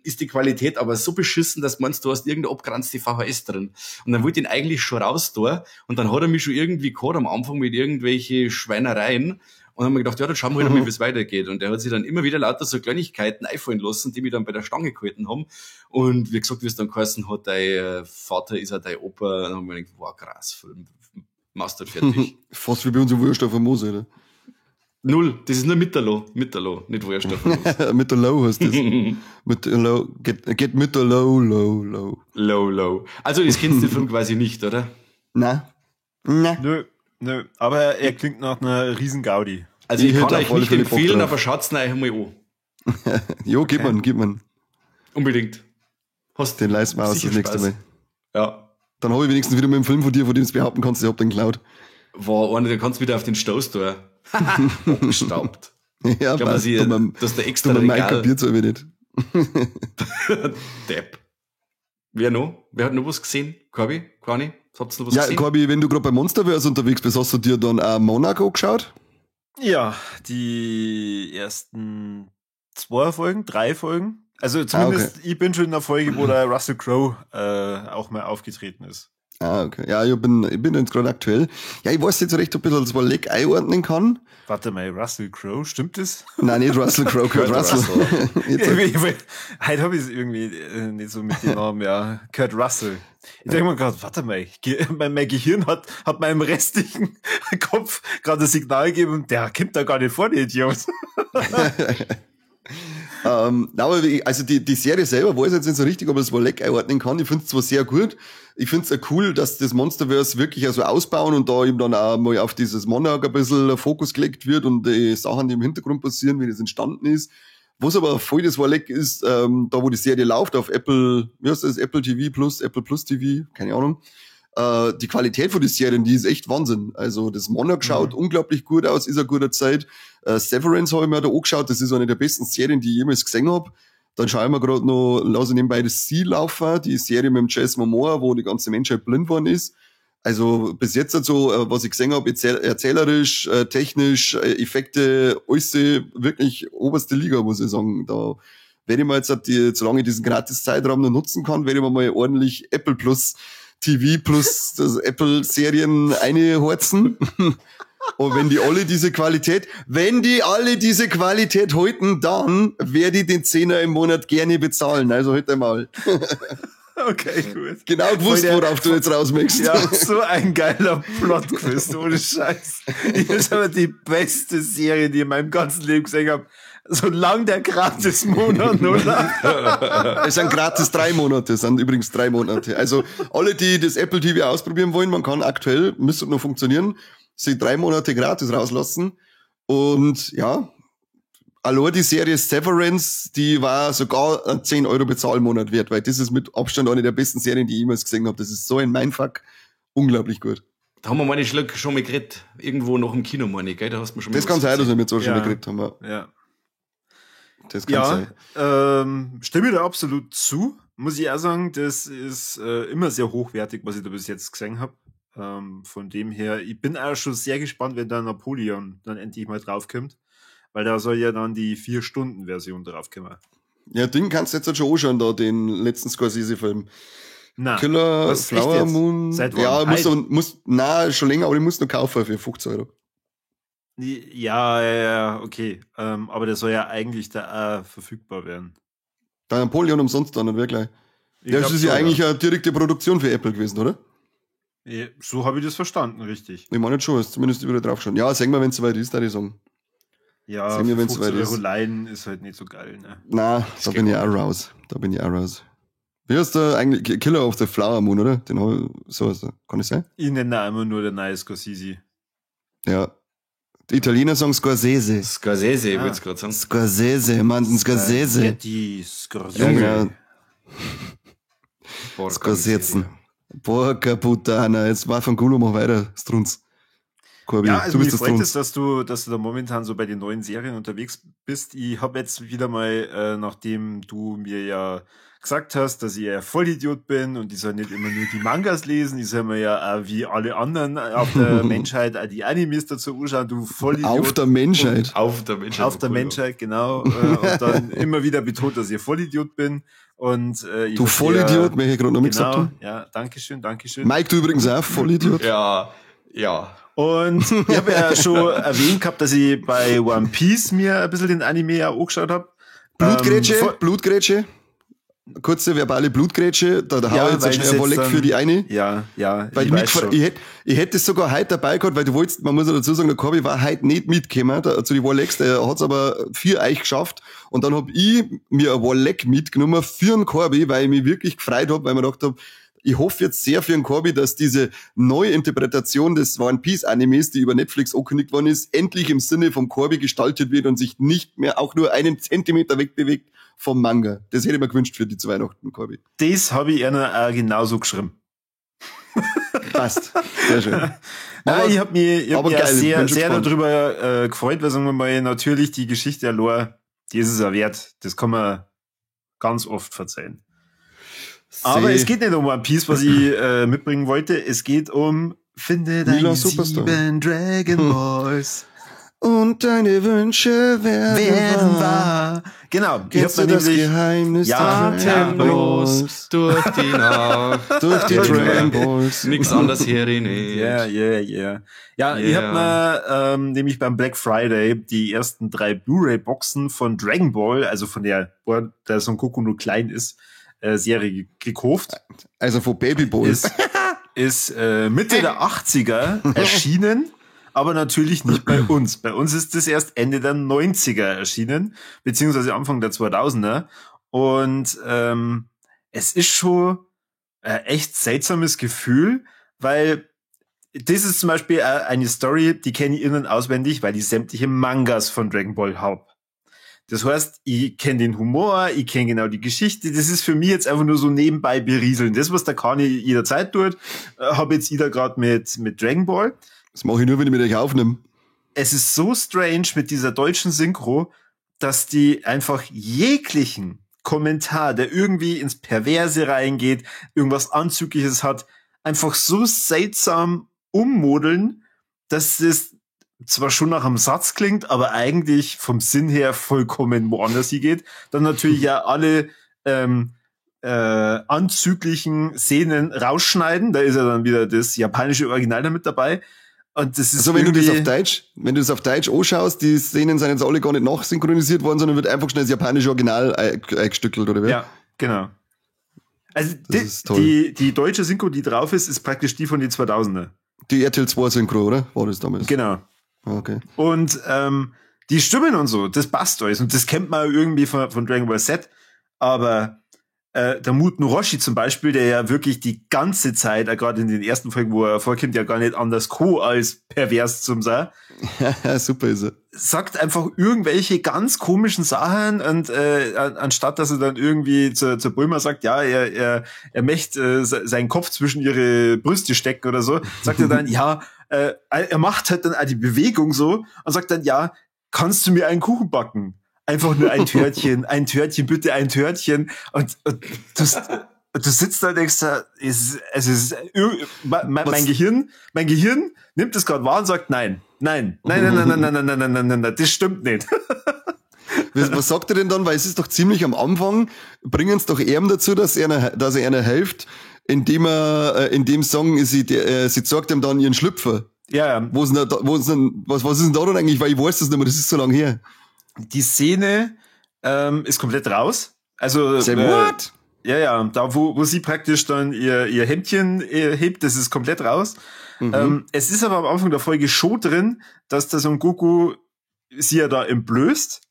ist die Qualität aber so beschissen, dass du meinst, du hast irgendeine abgeranzte VHS drin. Und dann wollte ich ihn eigentlich schon raus da. Und dann hat er mich schon irgendwie gehabt am Anfang mit irgendwelche Schweinereien. Und dann haben wir gedacht, ja, dann schauen wir halt mal, wie es weitergeht. Und er hat sich dann immer wieder lauter so Kleinigkeiten einfallen lassen, die mich dann bei der Stange gehalten haben. Und wie gesagt, wie es dann geheißen hat, dein Vater ist ja dein Opa. Dann haben wir gedacht, wow, krass, Film. Mastert fertig. Fast wie bei uns im Wurst auf der Mose, oder? Null, das ist nur Mitterloh, nicht Wurst auf der Mose. Mitterloh heißt das. Mitterloh, get Mitterloh, low, low. Low, low. Also, das kennst du den Film quasi nicht, oder? Nein. Nö, aber er klingt nach einer riesen Gaudi. Also, ich kann euch nicht empfehlen, aber schaut's ihn euch einmal an. Jo, gib man. Unbedingt. Hast den leisten wir aus das nächste Mal. Ja. Dann habe ich wenigstens wieder mit dem Film von dir, von dem du behaupten kannst, ich hab den geklaut. War einer, der kannst wieder auf den Stoß tun. Abgestaubt. Ja, ich glaube, dass der extra Regal. Mein kapiert so nicht. Depp. Wer noch? Wer hat noch was gesehen? Corby? Corny? Habt ihr noch was gesehen? Ja, Corby, wenn du gerade bei Monsterverse unterwegs bist, hast du dir dann auch Monaco geschaut? Ja, die ersten 2 Folgen, 3 Folgen. Also zumindest, okay. Ich bin schon in der Folge, wo der Russell Crowe auch mal aufgetreten ist. Ah, okay. Ja, ich bin jetzt gerade aktuell. Ja, ich weiß nicht so recht, ob ich das Leck einordnen kann. Warte mal, Russell Crowe, stimmt das? Nein, nicht Russell Crowe, Kurt Russell. Heute habe ich es irgendwie nicht so mit dem Namen, ja. Kurt Russell. Ich denke mir gerade, warte mal, mein Gehirn hat meinem restlichen Kopf gerade das Signal gegeben und der kommt da gar nicht vor, die Idiot. Also die Serie selber weiß ich jetzt nicht so richtig, ob ich das Leck einordnen kann. Ich finde es zwar sehr gut, ich finde es auch cool, dass das Monsterverse wirklich also ausbauen und da eben dann auch mal auf dieses Monarch ein bisschen Fokus gelegt wird und die Sachen, die im Hintergrund passieren, wie das entstanden ist. Was aber voll das Leck ist, da wo die Serie läuft, auf Apple, wie heißt das, Apple TV Plus, Apple Plus TV, keine Ahnung. Die Qualität von den Serien, die ist echt Wahnsinn. Also das Monarch schaut unglaublich gut aus, ist eine gute Zeit. Severance habe ich mir da angeschaut, das ist eine der besten Serien, die ich jemals gesehen habe. Dann schaue ich mir gerade noch, lasse ich nebenbei das Sea laufen, die Serie mit dem Jason Momoa, wo die ganze Menschheit blind worden ist. Also bis jetzt so, was ich gesehen habe, erzählerisch, technisch, Effekte, alles wirklich oberste Liga, muss ich sagen. Da werde ich mir jetzt, solange ich diesen gratis Zeitraum noch nutzen kann, werde ich mir mal ordentlich Apple Plus TV plus das Apple-Serien einhorzen. Und wenn die alle diese Qualität halten, dann werde ich den 10er im Monat gerne bezahlen. Also heute mal. Okay, gut. Genau gewusst, worauf du jetzt raus möchtest. Ja, so ein geiler Plot-Twist, ohne Scheiß. Das ist aber die beste Serie, die ich in meinem ganzen Leben gesehen habe. Solange der Gratis-Monat nur läuft. Es sind gratis 3 Monate, es sind übrigens 3 Monate. Also alle, die das Apple TV ausprobieren wollen, man kann aktuell, müsste noch funktionieren, sie 3 Monate gratis rauslassen. Und ja, allein die Serie Severance, die war sogar ein 10 Euro Bezahlmonat wert, weil das ist mit Abstand eine der besten Serien, die ich jemals gesehen habe. Das ist so ein Mindfuck. Unglaublich gut. Da haben wir meine schon mal geredet. Irgendwo noch im Kino, meine ich, gell? Da hast du schon mal. Das kann sein, dass wir mit so schon mal geredet haben. Ja. Das kann sein. Stimme da absolut zu. Muss ich auch sagen, das ist immer sehr hochwertig, was ich da bis jetzt gesehen habe. Von dem her, ich bin auch schon sehr gespannt, wenn da Napoleon dann endlich mal draufkommt. Weil da soll ja dann die 4-Stunden-Version draufkommen. Ja, den kannst du jetzt schon anschauen, da, den letzten Scorsese-Film. Na, Killer, was, Flower Moon. Seit wann? Ja, schon länger, aber ich muss noch kaufen für 15 Euro. Ja, okay. Aber der soll ja eigentlich da verfügbar werden. Der Napoleon umsonst dann und wirklich. Das ist ja eigentlich eine direkte Produktion für Apple gewesen, oder? Ja, so habe ich das verstanden, richtig. Ich meine schon, ist zumindest überall drauf schon. Ja, sehen wir, wenn es soweit ist, da ich sagen. Ja, sehen wir, wenn's 15 Euro leihen ist halt nicht so geil, ne? Na, da bin ich auch raus. Wie heißt der eigentlich? Killer of the Flower Moon, oder? Den hab ich, so heißt der. Kann das sein? Ich nenne einmal nur der neue Scorsese. Ja. Die Italiener sagen Scorsese. Scorsese, ich wollte es gerade sagen. Scorsese, Mann, Scorsese. Die Scorsese. Ja, genau. Scorsese. Porca Puttana, jetzt war von Gulo, mach weiter, Strunz. Corby, ja, also du bist mich freut es, dass du da momentan so bei den neuen Serien unterwegs bist. Ich habe jetzt wieder mal, nachdem du mir ja gesagt hast, dass ich ja Vollidiot bin und ich soll nicht immer nur die Mangas lesen, ich soll mir ja auch wie alle anderen auf der Menschheit auch die Animes dazu anschauen, du Vollidiot. Auf der Menschheit. Auf der Menschheit. Auf der Menschheit, genau. Und dann immer wieder betont, dass ich Vollidiot bin. Und, ich du Vollidiot, möchte ich gerade noch mit gesagt haben. Ja, danke schön. Mike, du übrigens auch Vollidiot. Ja, ja. Und ich habe ja schon erwähnt gehabt, dass ich bei One Piece mir ein bisschen den Anime auch angeschaut habe. Blutgrätsche. Kurze verbale Blutgrätsche, da hau ich jetzt schnell ein Wolleck für die eine. Ja, ja. Weil ich hätte es sogar heute dabei gehabt, weil du wolltest, man muss ja dazu sagen, der Corby war heute nicht mitgekommen, zu den Wollecks, der hat's aber für euch geschafft. Und dann hab ich mir ein Wolleck mitgenommen für den Corby, weil ich mich wirklich gefreut hab, weil ich mir gedacht hab, ich hoffe jetzt sehr für den Corby, dass diese Neuinterpretation des One Piece Animes, die über Netflix angekündigt worden ist, endlich im Sinne vom Corby gestaltet wird und sich nicht mehr auch nur einen Zentimeter wegbewegt vom Manga. Das hätte ich mir gewünscht für die zu Weihnachten, Corby. Das habe ich einer auch genauso geschrieben. Passt. Sehr schön. Nein, ich habe mich, geil, sehr, sehr darüber gefreut, weil, sagen wir mal, natürlich die Geschichte der Lore, die ist es ja wert. Das kann man ganz oft verzeihen. Aber es geht nicht um One Piece, was ich mitbringen wollte. Es geht um Finde deine 7 Dragon Balls. Und deine Wünsche werden wahr. Genau. Kennst du das Geheimnis? Ja, atemlos durch die Nacht. Durch die Dragon Balls. Nix anderes hier nicht. Yeah, yeah, yeah. Ja, ich hab mir nämlich beim Black Friday die ersten 3 Blu-ray-Boxen von Dragon Ball, also von der, wo der Son Goku nur klein ist, Serie gekauft. Also von Baby Ball. Ist Mitte der 80er erschienen. Aber natürlich nicht bei uns. Bei uns ist das erst Ende der 90er erschienen, beziehungsweise Anfang der 2000er. Und es ist schon ein echt seltsames Gefühl, weil das ist zum Beispiel eine Story, die kenne ich innen auswendig, weil ich sämtliche Mangas von Dragon Ball habe. Das heißt, ich kenne den Humor, ich kenne genau die Geschichte. Das ist für mich jetzt einfach nur so nebenbei berieseln. Das, was der Kani jederzeit tut, habe jetzt ich da gerade mit Dragon Ball. Das mache ich nur, wenn ich mit euch aufnehme. Es ist so strange mit dieser deutschen Synchro, dass die einfach jeglichen Kommentar, der irgendwie ins Perverse reingeht, irgendwas Anzügliches hat, einfach so seltsam ummodeln, dass es zwar schon nach einem Satz klingt, aber eigentlich vom Sinn her vollkommen woanders hingeht. Dann natürlich ja alle anzüglichen Szenen rausschneiden. Da ist ja dann wieder das japanische Original damit dabei. Und das ist also wenn du das auf Deutsch anschaust, die Szenen sind jetzt alle gar nicht nachsynchronisiert worden, sondern wird einfach schnell das japanische Original eingestückelt, oder wie? Ja, genau. Also die deutsche Synchro, die drauf ist, ist praktisch die von den 2000er. Die RTL 2 Synchro, oder? War das damals? Genau. Okay. Und die Stimmen und so, das passt alles. Und das kennt man irgendwie von Dragon Ball Z. Aber der Muten Roshi zum Beispiel, der ja wirklich die ganze Zeit, gerade in den ersten Folgen, wo er vorkommt, ja gar nicht anders co als pervers zum sein. Super ist er. Sagt einfach irgendwelche ganz komischen Sachen und anstatt, dass er dann irgendwie zur Bulma sagt, ja, er möchte seinen Kopf zwischen ihre Brüste stecken oder so, sagt er dann, ja, er macht halt dann auch die Bewegung so und sagt dann, ja, kannst du mir einen Kuchen backen? Einfach nur ein Törtchen, ein Törtchen, bitte ein Törtchen. Und du sitzt da und denkst, mein Gehirn nimmt es gerade wahr und sagt, nein, nein, nein, nein, nein, nein, nein, nein, nein, nein, nein, nein, das stimmt nicht. Was sagt er denn dann? Weil es ist doch ziemlich am Anfang, bringen es doch ihm dazu, dass er einer hilft, indem er, in dem Song, sie zeigt ihm dann ihren Schlüpfer. Ja, ja. Was ist denn da dann eigentlich? Weil ich weiß das nicht mehr, das ist so lange her. Die Szene ist komplett raus. Also what? Ja, ja, da wo sie praktisch dann ihr Hemdchen hebt, das ist komplett raus. Mhm. Es ist aber am Anfang der Folge schon drin, dass der Son Goku sie ja da entblößt.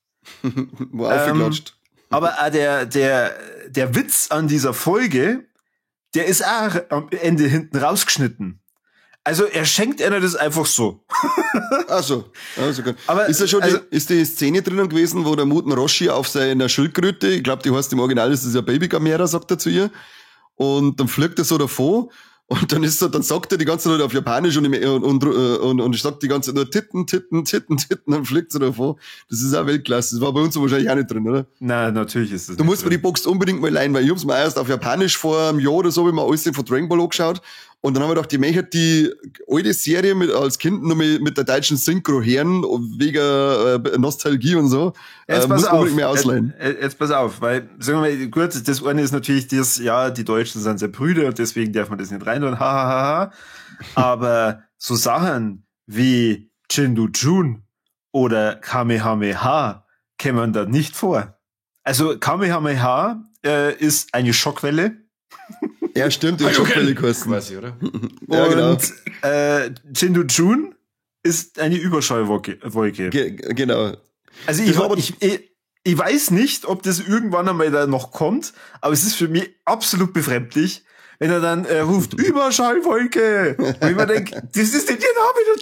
Wo aufgeklatscht. Aber auch der Witz an dieser Folge, der ist auch am Ende hinten rausgeschnitten. Also er schenkt einer das einfach so. Ach so. Also gut. Aber ist da schon ist die Szene drinnen gewesen, wo der Muten Roshi auf seiner Schildkröte, ich glaube, die heißt im Original, das ist ja Baby Gamera, sagt er zu ihr. Und dann fliegt er so davor Und dann ist so, dann sagt er die ganze Zeit auf Japanisch und ich sag die ganze Zeit nur Titten, Titten, Titten, Titten, dann fliegt sie davon. Das ist auch Weltklasse. Das war bei uns wahrscheinlich auch nicht drin, oder? Nein, natürlich ist das. Du musst mir die Box unbedingt mal leihen, weil ich hab's mir erst auf Japanisch vor einem Jahr oder so, wie mir alles von Dragon Ball angeschaut. Und dann haben wir gedacht, ich möchte die alte Serie mit, als Kind noch mit der deutschen Synchro hören, wegen Nostalgie und so. Jetzt pass auf. Mehr ausleihen. Jetzt pass auf, weil, sagen wir mal, gut, das eine ist natürlich das, ja, die Deutschen sind sehr prüde und deswegen darf man das nicht rein tun, ha, ha, ha, ha. Aber so Sachen wie Chindu Jun oder Kamehameha kämen da nicht vor. Also Kamehameha ist eine Schockwelle. Ja, stimmt, die Schockwelle kosten. Quasi, oder? Ja, genau. Und Chindu Jun ist eine Überschallwolke. Genau. Also ich weiß nicht, ob das irgendwann einmal da noch kommt, aber es ist für mich absolut befremdlich, wenn er dann ruft, Überschallwolke! Und ich mir denke, das ist nicht ihr Name, du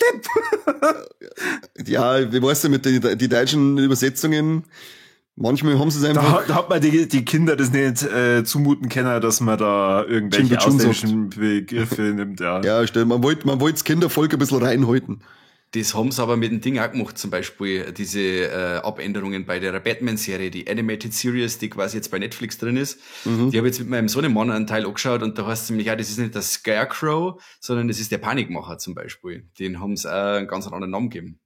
Depp! Ja, ich weiß ja, mit den die deutschen Übersetzungen, manchmal haben sie es einfach. Da hat man die Kinder das nicht zumuten können, dass man da irgendwelche ausländischen Begriffe nimmt, ja. Ja, stimmt. Man wollte das Kindervolk ein bisschen reinhalten. Das haben sie aber mit dem Ding auch gemacht, zum Beispiel diese Abänderungen bei der Batman-Serie, die Animated Series, die quasi jetzt bei Netflix drin ist. Mhm. Die habe ich jetzt mit meinem Sohnemann einen Teil angeschaut und da heißt es nämlich auch, das ist nicht der Scarecrow, sondern das ist der Panikmacher zum Beispiel. Den haben sie auch einen ganz anderen Namen gegeben.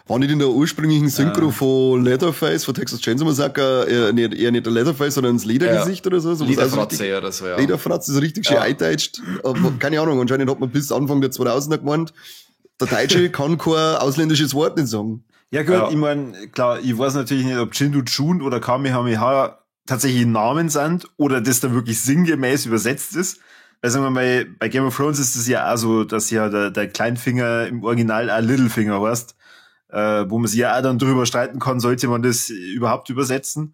War nicht in der ursprünglichen Synchro von Leatherface, von Texas Chainsaw Massacre, eher nicht der Leatherface, sondern das Ledergesicht oder so. So Lederfratze oder so, ja. Lederfratze ist richtig schön eingedeutscht. Keine Ahnung, anscheinend hat man bis Anfang der 2000er gemeint, der Deutsche kann kein ausländisches Wort nicht sagen. Ja gut, ja. Ich meine, klar, ich weiß natürlich nicht, ob Chindu Chun oder Kamehameha tatsächlich Namen sind oder das dann wirklich sinngemäß übersetzt ist. Weil sagen wir mal, bei Game of Thrones ist es ja auch so, dass ja der Kleinfinger im Original auch Littlefinger heißt. Wo man sich ja auch dann drüber streiten kann, sollte man das überhaupt übersetzen.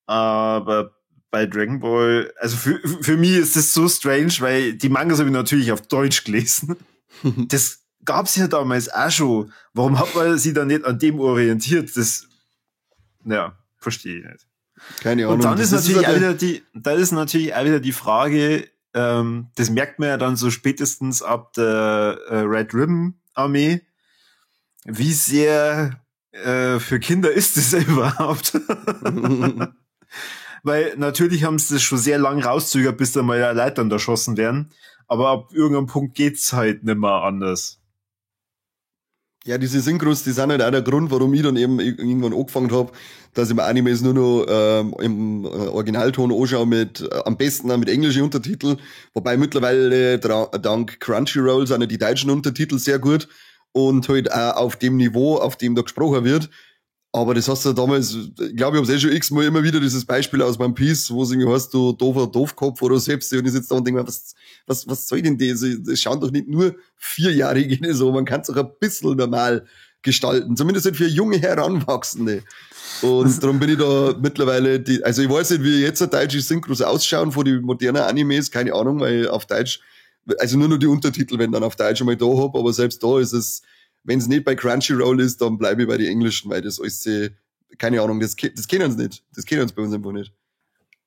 Aber bei Dragon Ball, also für mich ist das so strange, weil die Mangas habe ich natürlich auf Deutsch gelesen. Das gab's ja damals auch schon. Warum hat man sich da nicht an dem orientiert? Das, ja, verstehe ich nicht. Keine Ahnung. Und dann ist natürlich auch wieder die, da ist natürlich auch wieder die Frage, das merkt man ja dann so spätestens ab der Red Ribbon Armee, wie sehr für Kinder ist das überhaupt? Weil natürlich haben sie das schon sehr lang rauszögert, bis da mal Leute dann erschossen werden. Aber ab irgendeinem Punkt geht's halt nicht mehr anders. Ja, diese Synchros, die sind halt auch der Grund, warum ich dann eben irgendwann angefangen habe, dass ich mir Animes nur noch im Originalton anschaue, mit am besten auch mit englischen Untertiteln. Wobei mittlerweile dank Crunchyroll sind ja die deutschen Untertitel sehr gut und halt auch auf dem Niveau, auf dem da gesprochen wird. Aber das hast du damals, ich glaube, ich hab's eh schon x-mal immer wieder dieses Beispiel aus One Piece, wo es irgendwie heißt, du doofer Doofkopf oder selbst, und ich sitze da und denke mir, was soll denn das? Das schauen doch nicht nur Vierjährige so, man kann es auch ein bisschen normal gestalten, zumindest halt für junge Heranwachsende. Und darum bin ich da mittlerweile, also ich weiß nicht, wie jetzt deutsche Synchros ausschauen von den modernen Animes, keine Ahnung, weil auf Deutsch, also nur noch die Untertitel, wenn dann auf Deutsch einmal da hab, aber selbst da ist es, wenn es nicht bei Crunchyroll ist, dann bleibe ich bei den Englischen, weil das alles, keine Ahnung, das kennen sie nicht. Das kennen sie bei uns einfach nicht.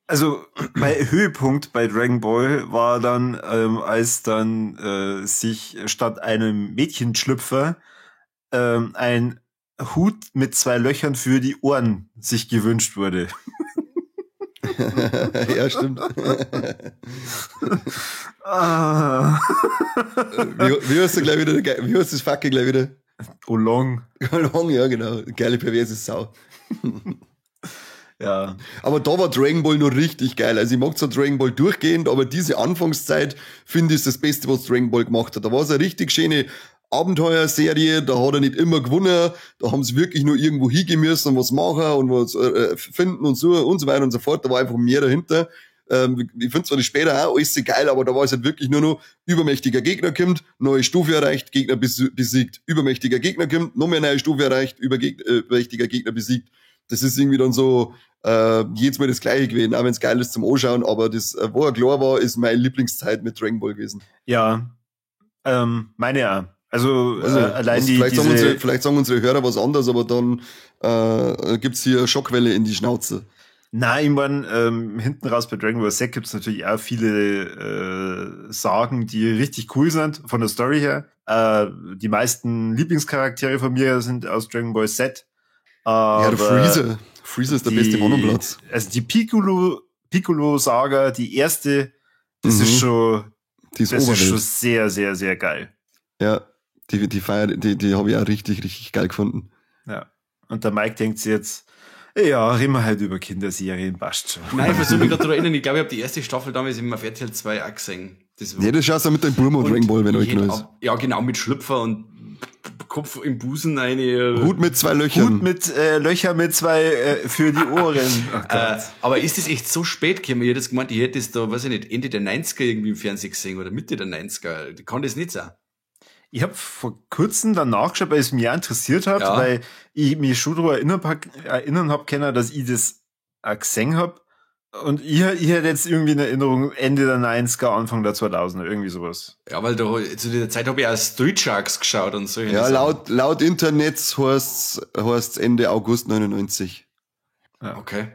Also, mein Höhepunkt bei Dragon Ball war dann, als dann sich statt einem Mädchenschlüpfer ein Hut mit 2 Löchern für die Ohren sich gewünscht wurde. Ja, stimmt. Wie heißt du gleich wieder? Wie heißt das Fucking gleich wieder? Olong. Olong, ja, genau. Geile perverse Sau. Ja. Aber da war Dragon Ball noch richtig geil. Also ich mag zwar Dragon Ball durchgehend, aber diese Anfangszeit finde ich das Beste, was Dragon Ball gemacht hat. Da war es eine richtig schöne Abenteuerserie, da hat er nicht immer gewonnen, da haben sie wirklich nur irgendwo hingehen müssen und was machen und was finden und so und so weiter und so fort. Da war einfach mehr dahinter. Ich finde zwar das später auch alles geil, aber da war es halt wirklich nur noch übermächtiger Gegner kommt, neue Stufe erreicht, Gegner besiegt, übermächtiger Gegner kommt, noch mehr neue Stufe erreicht, übermächtiger Gegner besiegt. Das ist irgendwie dann so jedes Mal das Gleiche gewesen, auch wenn es geil ist zum Anschauen, aber das, wo er klar war, ist meine Lieblingszeit mit Dragon Ball gewesen. Ja, meine auch. Also allein die vielleicht sagen unsere Hörer was anderes, aber dann gibt's hier Schockwelle in die Schnauze. Nein, ich mein, hinten raus bei Dragon Ball Z gibt's natürlich auch viele Sagen, die richtig cool sind, von der Story her. Die meisten Lieblingscharaktere von mir sind aus Dragon Ball Z. Ja, der Freezer. Freezer ist der beste Mann am Platz. Also die Piccolo-Saga, die erste, das ist schon, die ist das ist schon sehr, sehr, sehr geil. Ja, die Feier, die habe ich auch richtig, richtig geil gefunden. Ja. Und der Mike denkt sich jetzt, ja, reden wir halt über Kinderserien, passt schon. Nein, ich versuche mich gerade daran erinnern, ich glaube, ich habe die erste Staffel damals im RTL 2 auch gesehen. Das ja, das schaust du mit deinem Burma und Dragon Ball, wenn euch ist. Ja, genau, mit Schlüpfer und Kopf im Busen eine. Hut mit zwei Löchern. Hut mit Löcher mit zwei für die Ohren. Oh Gott. Aber ist das echt so spät gekommen? Ich hätte jetzt gemeint, ich hätte das da, weiß ich nicht, Ende der 90er irgendwie im Fernsehen gesehen oder Mitte der 90er. Kann das nicht sein? Ich habe vor kurzem dann nachgeschaut, weil es mich auch interessiert hat, ja. Weil ich mich schon darüber erinnern hab können, dass ich das auch gesehen hab. Und ich hätte jetzt irgendwie in Erinnerung Ende der 90er, Anfang der 2000er, irgendwie sowas. Ja, weil da, zu der Zeit habe ich auch Street Sharks geschaut und so. Ja, laut Internet heißt's Ende August 99. Ja. Okay.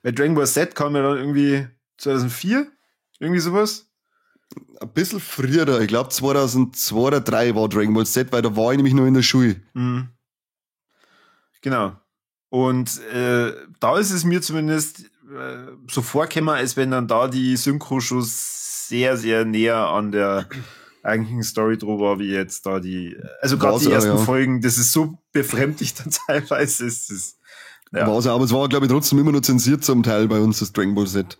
Weil Dragon Ball Z kam ja dann irgendwie 2004, irgendwie sowas. Ein bisschen früher, ich glaube 2002 oder 2003 war Dragon Ball Z, weil da war ich nämlich noch in der Schule. Mhm. Genau. Und da ist es mir zumindest so vorgekommen, als wenn dann da die Synchro schon sehr, sehr näher an der eigentlichen Story drüber war, wie jetzt da die, also gerade die ersten Folgen, das ist so befremdlich dann teilweise. Es ist, ja. War's, aber es war, glaube ich, trotzdem immer noch zensiert zum Teil bei uns, das Dragon Ball Z.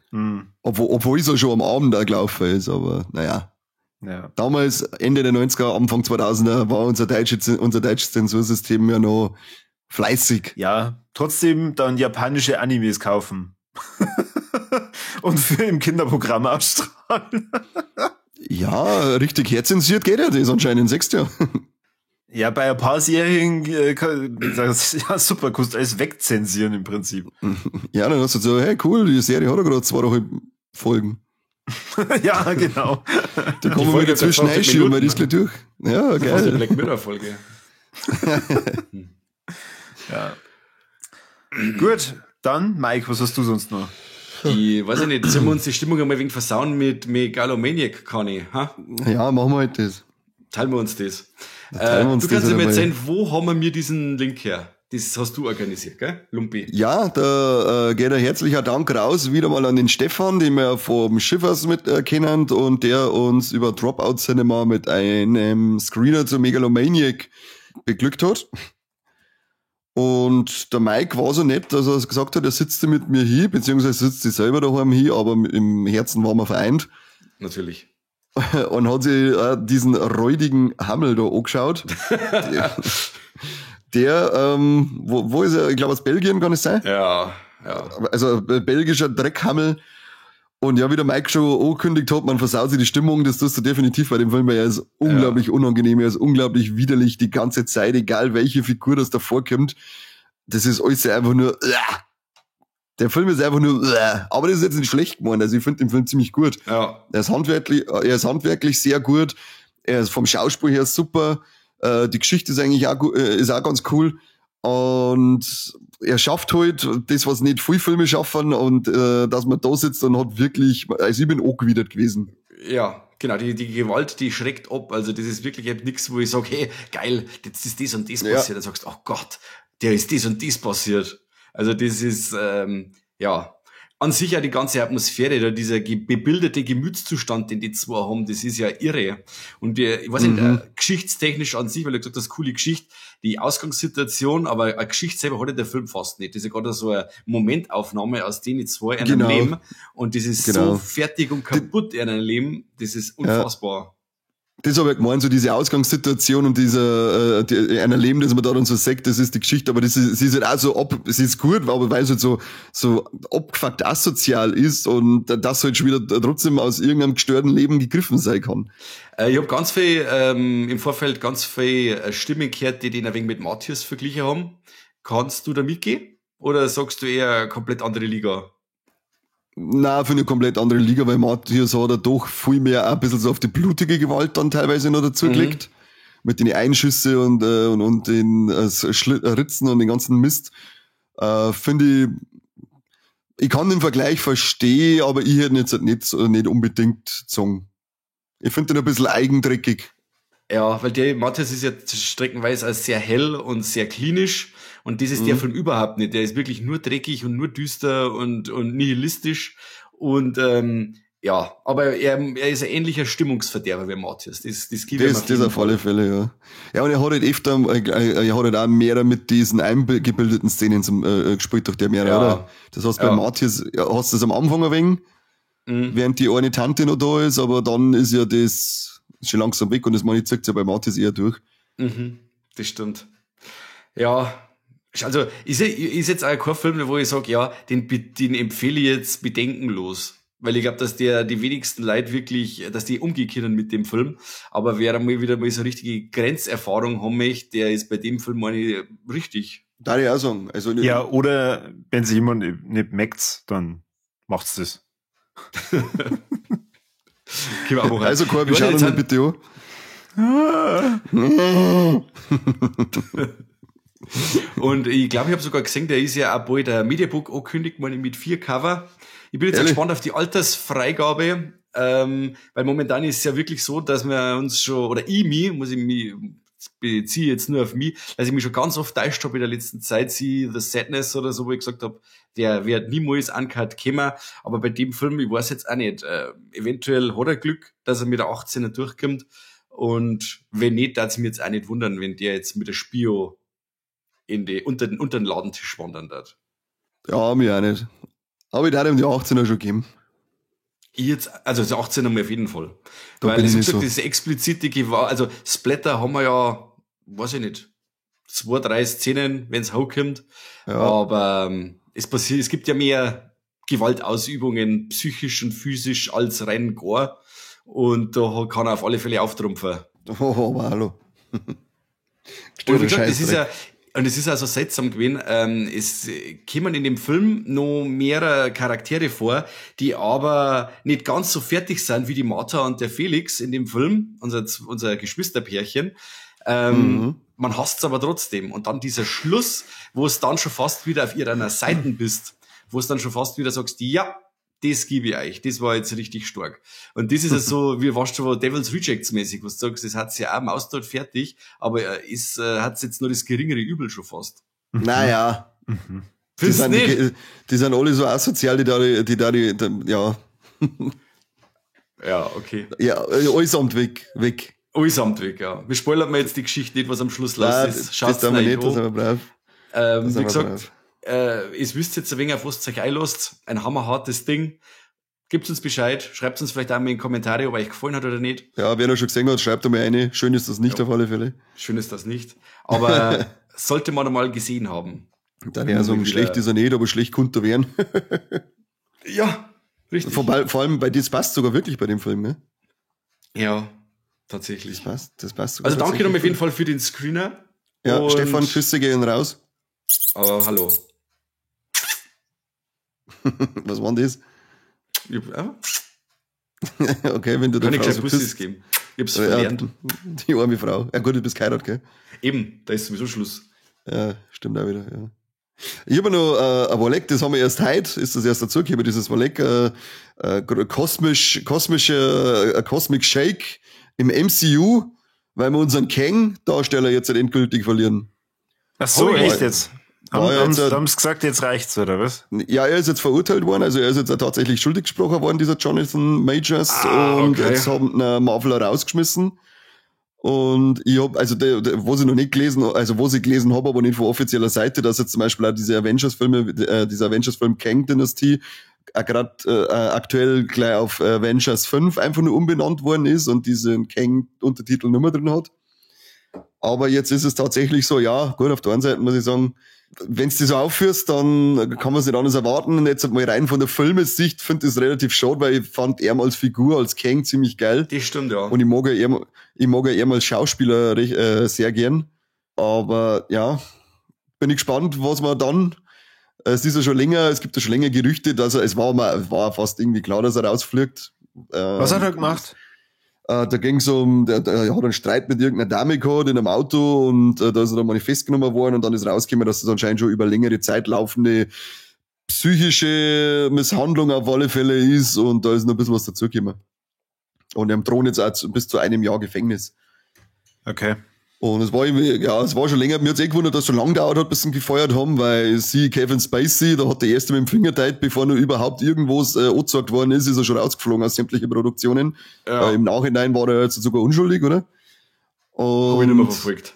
Mhm. Obwohl es ja schon am Abend da gelaufen ist, aber naja. Ja. Damals, Ende der 90er, Anfang 2000er, war unser deutsches Zensursystem ja noch fleißig. Ja, trotzdem dann japanische Animes kaufen. Und für im Kinderprogramm ausstrahlen. Ja, richtig herzensiert geht ja das anscheinend, siehst du ja. Ja, bei ein paar Serien, ja super, kannst du alles wegzensieren im Prinzip. Ja, dann hast du so, hey cool, die Serie hat ja gerade 2,5 Folgen. Ja, genau. Da kommen wir wieder zwischen einschieben, weil die ist gleich durch. Ja, geil. Das ist die Black Mirror Folge. Ja. Gut, dann Mike, was hast du sonst noch? Ich weiß nicht, sollen wir uns die Stimmung einmal wegen versauen mit Megalomaniac, Conny? Ha? Ja, machen wir halt das. Teilen wir uns das. Teilen wir uns du kannst mir erzählen, wo haben wir mir diesen Link her? Das hast du organisiert, gell, Lumpi? Ja, da geht ein herzlicher Dank raus wieder mal an den Stefan, den wir vom Schiffers mit kennen und der uns über Dropout Cinema mit einem Screener zu Megalomaniac beglückt hat. Und der Mike war so nett, dass er gesagt hat, er sitzt mit mir hier, beziehungsweise sitzt sie selber daheim hier, aber im Herzen waren wir vereint. Natürlich. Und hat sich diesen räudigen Hammel da angeschaut. Der wo ist er? Ich glaube aus Belgien, kann es sein? Ja, ja. Also belgischer Dreckhammel. Und ja, wie der Mike schon angekündigt hat, man versaut sich die Stimmung, das tust du definitiv bei dem Film, weil er ist unglaublich unangenehm, er ist unglaublich widerlich die ganze Zeit, egal welche Figur das da vorkommt. Das ist alles einfach nur, Der Film ist einfach nur, aber das ist jetzt nicht schlecht geworden, also ich finde den Film ziemlich gut. Ja. Er ist handwerklich sehr gut, er ist vom Schauspiel her super, die Geschichte ist eigentlich auch, ist auch ganz cool. Und er schafft halt das, was nicht viele Filme schaffen, und dass man da sitzt und hat wirklich, also ich bin angewidert gewesen. Ja, genau, die Gewalt, die schreckt ab. Also das ist wirklich nichts, wo ich sage, hey, geil, jetzt ist das und das passiert. Ja. Dann sagst du, oh Gott, der ist das und das passiert. Also das ist, ja, an sich ja die ganze Atmosphäre, da dieser bebilderte Gemütszustand, den die zwei haben, das ist ja irre. Und ich weiß nicht, geschichtstechnisch an sich, weil du gesagt hast, coole Geschichte, die Ausgangssituation, aber eine Geschichte selber hat ja der Film fast nicht. Das ist ja gerade so eine Momentaufnahme aus denen zwei in einem Leben. Und das ist so fertig und kaputt in einem Leben, das ist unfassbar. Ja. Das habe ich gemeint, so diese Ausgangssituation und dieser einer Leben, das man da dann so sagt, das ist die Geschichte, aber das ist, sie ist halt auch so sie ist gut, aber weil es halt so abgefuckt asozial ist und das halt schon wieder trotzdem aus irgendeinem gestörten Leben gegriffen sein kann. Ich habe ganz viel im Vorfeld ganz viel Stimmen gehört, die den ein wenig mit Matthias verglichen haben. Kannst du da mitgehen? Oder sagst du eher komplett andere Liga? Na, für eine komplett andere Liga, weil Matthias hat er doch viel mehr auch ein bisschen so auf die blutige Gewalt dann teilweise noch dazugelegt. Mit den Einschüsse und den Ritzen und den ganzen Mist. Finde ich, Ich kann den Vergleich verstehen, aber ich hätte ihn jetzt nicht unbedingt gezogen. Ich finde den ein bisschen eigendreckig. Ja, weil der Matthias ist ja streckenweise als sehr hell und sehr klinisch und das ist der Film überhaupt nicht. Der ist wirklich nur dreckig und nur düster und nihilistisch und ja, aber er ist ein ähnlicher Stimmungsverderber wie Matthias. Das gibt das auf alle Fälle, ja. Ja, und er hat halt öfter, er hat halt auch mehr mit diesen eingebildeten Szenen gespielt durch der mehrere, ja. Oder? Das heißt, bei Matthias hast du das am Anfang ein wenig, während die eine Tante noch da ist, aber dann ist ja das schon langsam weg und das meine ich, zieht ja bei Matthias eher durch. Mhm, das stimmt. Ja, also ist jetzt auch kein Film, wo ich sage, ja, den empfehle ich jetzt bedenkenlos. Weil ich glaube, dass der die wenigsten Leute wirklich, dass die umgehen können mit dem Film. Aber wer einmal wieder mal so eine richtige Grenzerfahrung haben möchte, der ist bei dem Film meine ich richtig. Darf ich auch sagen. Also ja, oder wenn sich jemand nicht merkt, dann macht's das. Also Corby, schau doch mal bitte an. Und ich glaube, ich habe sogar gesehen, der ist ja auch bald der Mediabook angekündigt, meine ich, mit 4 Cover. Ich bin jetzt gespannt auf die Altersfreigabe, weil momentan ist es ja wirklich so, dass wir uns schon, oder ich mich, muss ich mich, beziehe jetzt nur auf mich, dass ich mich schon ganz oft täuscht habe in der letzten Zeit, sie The Sadness oder so, wo ich gesagt habe, der wird niemals uncut kommen, aber bei dem Film, ich weiß jetzt auch nicht, eventuell hat er Glück, dass er mit der 18er durchkommt und wenn nicht, darf es mir jetzt auch nicht wundern, wenn der jetzt mit der Spio in die, unter den Ladentisch wandern wird. Ja, mir auch nicht. Aber ich darf ihm die 18er schon geben. Ich jetzt, also das 18er mal auf jeden Fall. Da weil es gesagt, so. Das explizite Gewalt, also Splatter haben wir ja, weiß ich nicht, 2, 3 Szenen, wenn's hochkommt. Ja. Aber es passiert, es gibt ja mehr Gewaltausübungen, psychisch und physisch, als rein Gore. Und da kann er auf alle Fälle auftrumpfen. Oh, aber hallo. Und wie gesagt, das ist ja, und es ist also seltsam gewesen, es kommen in dem Film noch mehrere Charaktere vor, die aber nicht ganz so fertig sind wie die Martha und der Felix in dem Film, unser Geschwisterpärchen. Man hasst's aber trotzdem. Und dann dieser Schluss, wo es dann schon fast wieder auf ihrer Seite bist, wo es dann schon fast wieder sagst, ja, das gebe ich euch, das war jetzt richtig stark. Und das ist ja so, wie warst du Devil's Rejects mäßig, was du sagst, das hat's ja auch maustot fertig, aber es hat's jetzt nur das geringere Übel schon fast. Naja. Mhm. Die sind alle so asozial, die da, ja. Ja, okay. Ja, allesamt weg. Allesamt weg, ja. Wir spoilern mir jetzt die Geschichte nicht, was am Schluss los ist. Schaut's das nicht, das sind wir brav. Wie gesagt, ihr wisst jetzt ein wenig, auf was ihr euch einlasst. Ein hammerhartes Ding. Gebt uns Bescheid, schreibt uns vielleicht auch mal in die Kommentare, ob euch gefallen hat oder nicht. Ja, wer noch schon gesehen hat, schreibt einmal eine. Schön ist das nicht, ja. Auf alle Fälle. Schön ist das nicht. Aber sollte man einmal gesehen haben. Dann ja sagen, schlecht ist er nicht, aber schlecht konnte er werden. Ja, richtig. Vor allem, bei das passt sogar wirklich bei dem Film, ne? Ja, tatsächlich. Das passt sogar. Also danke nochmal auf jeden Fall für den Screener. Ja, und Stefan, Küsse gehen raus. Aber hallo. Was war denn das? Ja. Okay, wenn du der Frau so küsst. Geben. Ich hab's verlernt. Die arme Frau. Ja gut, du bist geheiratet, gell? Eben, da ist sowieso Schluss. Ja, stimmt auch wieder, ja. Ich habe noch ein Wolleck, das haben wir erst heute, ist das erst dazugekommen, dieses Wolleck, Cosmic Shake im MCU, weil wir unseren Kang-Darsteller jetzt halt endgültig verlieren. Ach so, echt jetzt? Haben sie gesagt, jetzt reicht's, oder was? Ja, er ist jetzt verurteilt worden, also er ist jetzt auch tatsächlich schuldig gesprochen worden, dieser Jonathan Majors, und okay. Jetzt haben ihn Marvel rausgeschmissen. Und ich hab, also was ich noch nicht gelesen, also was ich gelesen habe, aber nicht von offizieller Seite, dass jetzt zum Beispiel auch diese Avengers-Filme, dieser Avengers-Film Kang Dynasty, gerade aktuell gleich auf Avengers 5 einfach nur umbenannt worden ist und diesen Kang-Untertitel nicht mehr drin hat. Aber jetzt ist es tatsächlich so, ja, gut, auf der einen Seite muss ich sagen, wenn du die so aufführst, dann kann man es nicht anders erwarten. Und jetzt mal rein von der Filmesicht finde ich es relativ schade, weil ich fand ihn als Figur, als Kang ziemlich geil. Das stimmt, ja. Und ich mag ja ihn als Schauspieler sehr gern. Aber ja, bin ich gespannt, was man dann, es ist ja schon länger, es gibt ja schon länger Gerüchte, dass er, es war fast irgendwie klar, dass er rausfliegt. Was hat er gemacht? Da ging's um, der hat einen Streit mit irgendeiner Dame gehabt in einem Auto und da ist er dann mal festgenommen worden und dann ist rausgekommen, dass das anscheinend schon über längere Zeit laufende Psychische Misshandlung auf alle Fälle ist und da ist noch ein bisschen was dazugekommen. Und er drohen jetzt auch bis zu einem Jahr Gefängnis. Okay. Und es war irgendwie, ja, es war schon länger, mir hat's eh gewundert, dass es so lange gedauert hat, bis sie ihn gefeuert haben, weil sie, Kevin Spacey, da hat der erste mit dem Finger teilt, bevor nur überhaupt irgendwas angezeigt worden ist, ist er schon rausgeflogen aus sämtlichen Produktionen. Ja. Im Nachhinein war er jetzt sogar unschuldig, oder? Und hab ich nicht mehr verfolgt.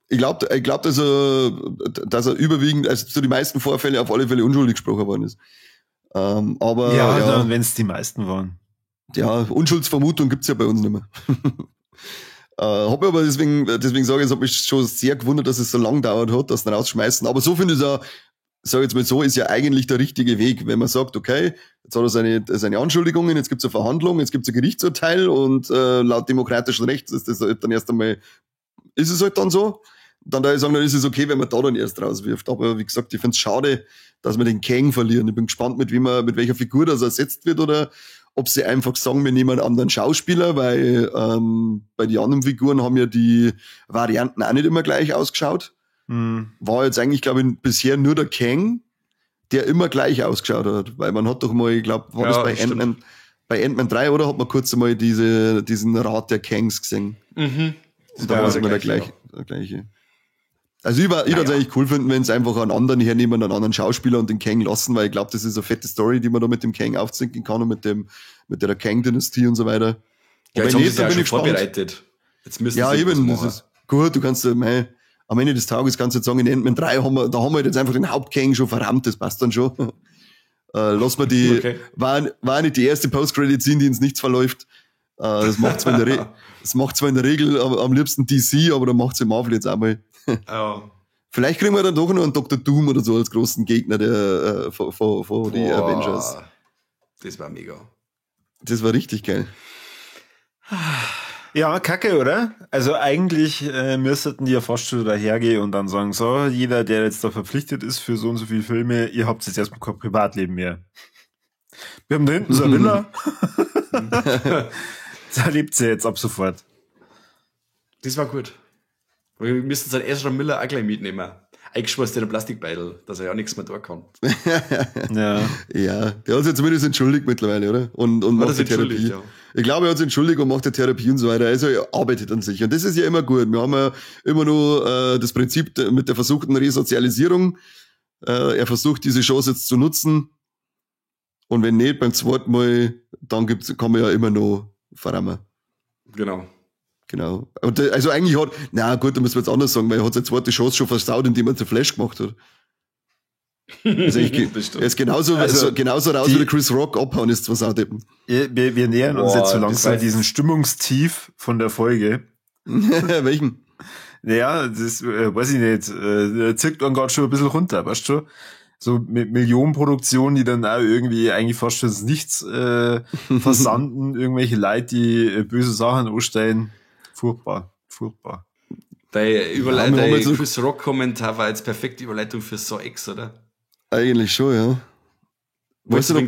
Ich glaub, dass er überwiegend, also zu den meisten Vorfällen auf alle Fälle unschuldig gesprochen worden ist. Aber, ja, ja, dann, wenn's die meisten waren. Ja, Unschuldsvermutung gibt's ja bei uns nicht mehr. Hab mich aber deswegen sage ich, es hat mich schon sehr gewundert, dass es so lang dauert hat, dass sie ihn rausschmeißen. Aber so finde ich es auch, sag ich jetzt mal so, ist ja eigentlich der richtige Weg, wenn man sagt, okay, jetzt hat er seine Anschuldigungen, jetzt gibt's eine Verhandlung, jetzt gibt's ein Gerichtsurteil und laut demokratischem Recht ist das halt dann erst einmal, ist es halt dann so. Dann da ich sagen, dann ist es okay, wenn man da dann erst rauswirft. Aber wie gesagt, ich find's schade, dass wir den Kang verlieren. Ich bin gespannt, mit welcher Figur das ersetzt wird oder ob sie einfach sagen, wir nehmen einen anderen Schauspieler, weil bei den anderen Figuren haben ja die Varianten auch nicht immer gleich ausgeschaut. Mhm. War jetzt eigentlich, glaube ich, bisher nur der Kang, der immer gleich ausgeschaut hat. Weil man hat doch mal, ich glaube, war ja, das bei Ant-Man, bei Ant-Man 3, oder? Hat man kurz einmal diesen Rat der Kangs gesehen. Mhm. Und da war es immer der gleiche. Also ich würde es eigentlich cool finden, wenn sie einfach einen anderen hernehmen, einen anderen Schauspieler und den Kang lassen, weil ich glaube, das ist eine fette Story, die man da mit dem Kang aufzinken kann und mit der Kang-Dynastie und so weiter. Ja, jetzt haben sie es ja schon vorbereitet. Jetzt müssen ja, sie eben, das ist gut, du kannst, am Ende des Tages kannst du jetzt sagen, in Ant-Man 3 haben wir, da haben wir jetzt einfach den Haupt-Kang schon verrammt, das passt dann schon. Lass mal die, okay. War nicht die erste Post-Credit-Scene, die ins Nichts verläuft. Das macht zwar in der Regel am liebsten DC, aber da macht's ja Marvel jetzt auch mal. Oh. Vielleicht kriegen wir dann doch noch einen Dr. Doom oder so als großen Gegner der vor die Avengers. Das war mega. Das war richtig geil. Ja, kacke, oder? Also eigentlich müssten die ja fast schon dahergehen und dann sagen, so, jeder, der jetzt da verpflichtet ist für so und so viele Filme, ihr habt jetzt erstmal kein Privatleben mehr. Wir haben da hinten so eine Villa. Da lebt sie jetzt ab sofort. Das war gut. Wir müssen seinen Ezra Miller auch gleich mitnehmen. Eingeschweißt in der Plastikbeutel, dass er ja nichts mehr da kann. Ja. Ja, der hat sich zumindest entschuldigt mittlerweile, oder? Und macht die Therapie. Ja. Ich glaube, er hat sich entschuldigt und macht die Therapie und so weiter. Also er arbeitet an sich. Und das ist ja immer gut. Wir haben ja immer nur das Prinzip mit der versuchten Resozialisierung. Er versucht, diese Chance jetzt zu nutzen. Und wenn nicht, beim zweiten Mal, dann kann man ja immer noch verrammen. Genau. Genau. Und also eigentlich hat, na gut, da müssen wir jetzt anders sagen, weil er hat seine zweite Chance schon versaut, indem er den Flash gemacht hat. Also er ist genauso, genauso raus, wie der Chris Rock abhauen ist, was auch deppen. Wir nähern uns jetzt so langsam diesem Stimmungstief von der Folge. Welchen? Naja, das weiß ich nicht. Zirkt man gerade schon ein bisschen runter, weißt du? So mit Millionenproduktionen, die dann auch irgendwie eigentlich fast schon ins Nichts versanden, irgendwelche Leute, die böse Sachen anstellen. Furchtbar, furchtbar. Dein Chris Rock-Kommentar war jetzt perfekte Überleitung für Saw X, oder? Eigentlich schon, ja. Weißt du, ob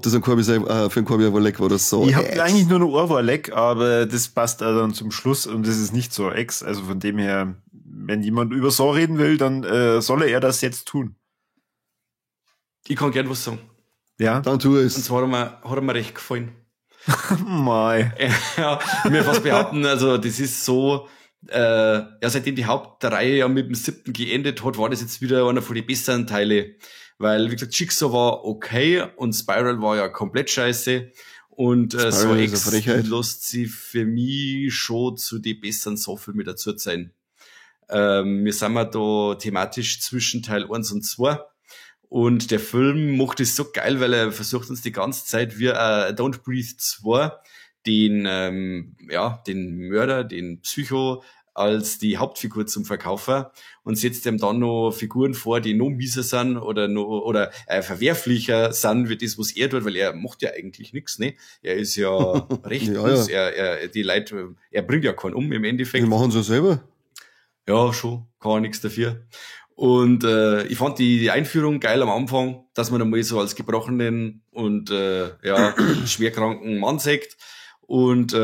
das ein Corby für ein Corby Leck war oder Saw Ich habe eigentlich nur noch ein Leck, aber das passt auch dann zum Schluss und das ist nicht Saw X. Also von dem her, wenn jemand über Saw reden will, dann soll er das jetzt tun. Ich kann gern was sagen. Ja? Dann tu es. Und zwar hat er mir recht gefallen. Mei. Ja, mir fast behaupten, also das ist so, ja, seitdem die Hauptreihe ja mit dem 7. geendet hat, war das jetzt wieder einer von den besseren Teile. Weil, wie gesagt, Jigsaw war okay und Spiral war ja komplett scheiße. Und Saw X lässt sich für mich schon zu den besseren Saw-Filmen dazu sein. Wir sind ja da thematisch zwischen Teil 1 und 2. Und der Film macht es so geil, weil er versucht uns die ganze Zeit wie Don't Breathe 2 den Mörder, den Psycho als die Hauptfigur zum Verkaufen und setzt ihm dann noch Figuren vor, die noch mieser sind oder verwerflicher sind, wie das, was er tut, weil er macht ja eigentlich nichts, ne? Er ist ja rechtlos, ja, ja. Die Leute, er bringt ja keinen um im Endeffekt. Die machen es ja selber. Ja, schon, kann nichts dafür. Und ich fand die Einführung geil am Anfang, dass man einmal so als gebrochenen und schwerkranken Mann sieht. Und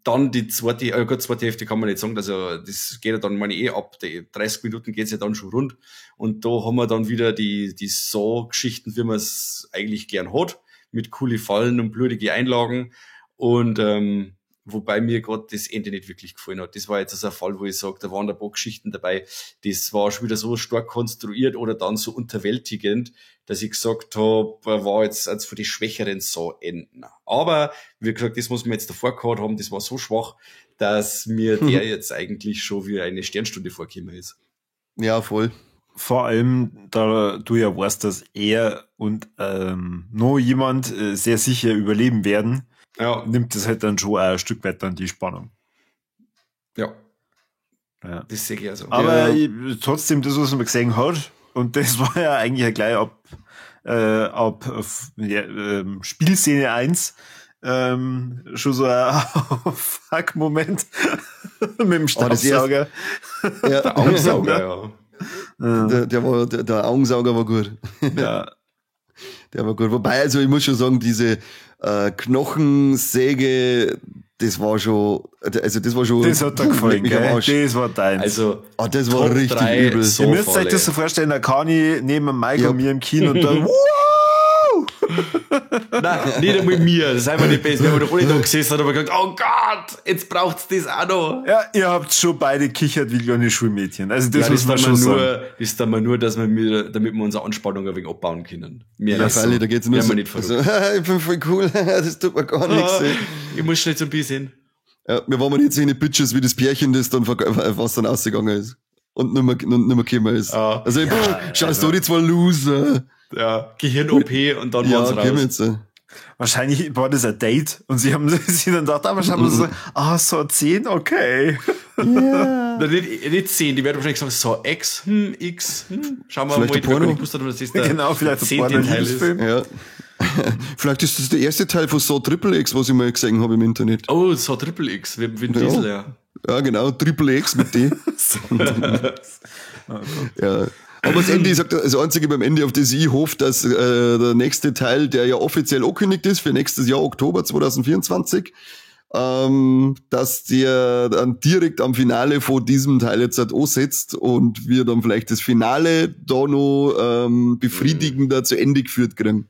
dann die zweite, gut, zweite Hälfte kann man nicht sagen, also das geht ja dann, meine ich, ab die 30 Minuten geht's ja dann schon rund. Und da haben wir dann wieder die Saw-Geschichten, wie man es eigentlich gern hat, mit coole Fallen und blutige Einlagen. Und wobei mir gerade das Ende nicht wirklich gefallen hat. Das war jetzt also ein Fall, wo ich sage, da waren ein paar Geschichten dabei, das war schon wieder so stark konstruiert oder dann so unterwältigend, dass ich gesagt habe, war jetzt als für die schwächeren Saw-Enden. Aber, wie gesagt, das muss man jetzt davor gehabt haben, das war so schwach, dass mir der jetzt eigentlich schon wie eine Sternstunde vorgekommen ist. Ja, voll. Vor allem, da du ja weißt, dass er und noch jemand sehr sicher überleben werden, ja, nimmt das halt dann schon auch ein Stück weit dann die Spannung. Ja. Ja. Das sehe ich also. Aber ja, trotzdem, das, was man gesehen hat, und das war ja eigentlich gleich ab Spielszene 1, schon so ein Fuck-Moment mit dem Staubsauger. Oh, ja. Der Augensauger, ja. Der Augensauger war gut. Ja. Der war gut. Wobei, also ich muss schon sagen, diese Knochensäge, das war schon, also das war schon. Das hat dir gefallen, gell? Das war deins. Also, das war richtig übel. Ihr müsst euch das so vorstellen, der Kani neben Mike und mir im Kino und dann, wow! Nein, nicht einmal mir, das ist einfach nicht besser. Wir haben doch alle da gesessen und haben gesagt, oh Gott, jetzt braucht's das auch noch. Ja, ihr habt schon beide kichert wie kleine Schulmädchen. Also das, ja, muss man schon nur, sagen. Das tun wir nur, dass wir, damit wir unsere Anspannung ein wenig abbauen können. Mehr ja, freilich, da geht's nur so. Nicht also, ich bin voll cool, das tut mir gar nichts. Ich muss schnell zum Bisschen. Ja, wir waren jetzt in die Bitches wie das Pärchen, das dann, was dann ausgegangen ist. Und nicht mehr gekommen ist. Ah, also, ja, schaust du die zwei Loser. Ja, Gehirn-OP und dann waren's raus. Jetzt. Wahrscheinlich war das ein Date und sie haben sich dann gedacht, aber schauen wir so, so 10, okay. Yeah. Nein, nicht 10, die werden wahrscheinlich sagen, so X, X, schauen wir vielleicht mal, Porno. Ich wusste, dass das der genau, vielleicht ein Porno-Liebesfilm. Ja. Vielleicht ist das der erste Teil von Saw Triple X, was ich mal gesehen habe im Internet. Oh, Saw Triple X, mit Diesel, ja. Ja, genau, Triple X mit D. Ja. Aber das Ende, ich sag, das Einzige beim Ende, auf das ich hoffe, dass der nächste Teil, der ja offiziell angekündigt ist für nächstes Jahr, Oktober 2024, dass der dann direkt am Finale vor diesem Teil jetzt halt ansetzt und wir dann vielleicht das Finale da noch befriedigender zu Ende geführt kriegen.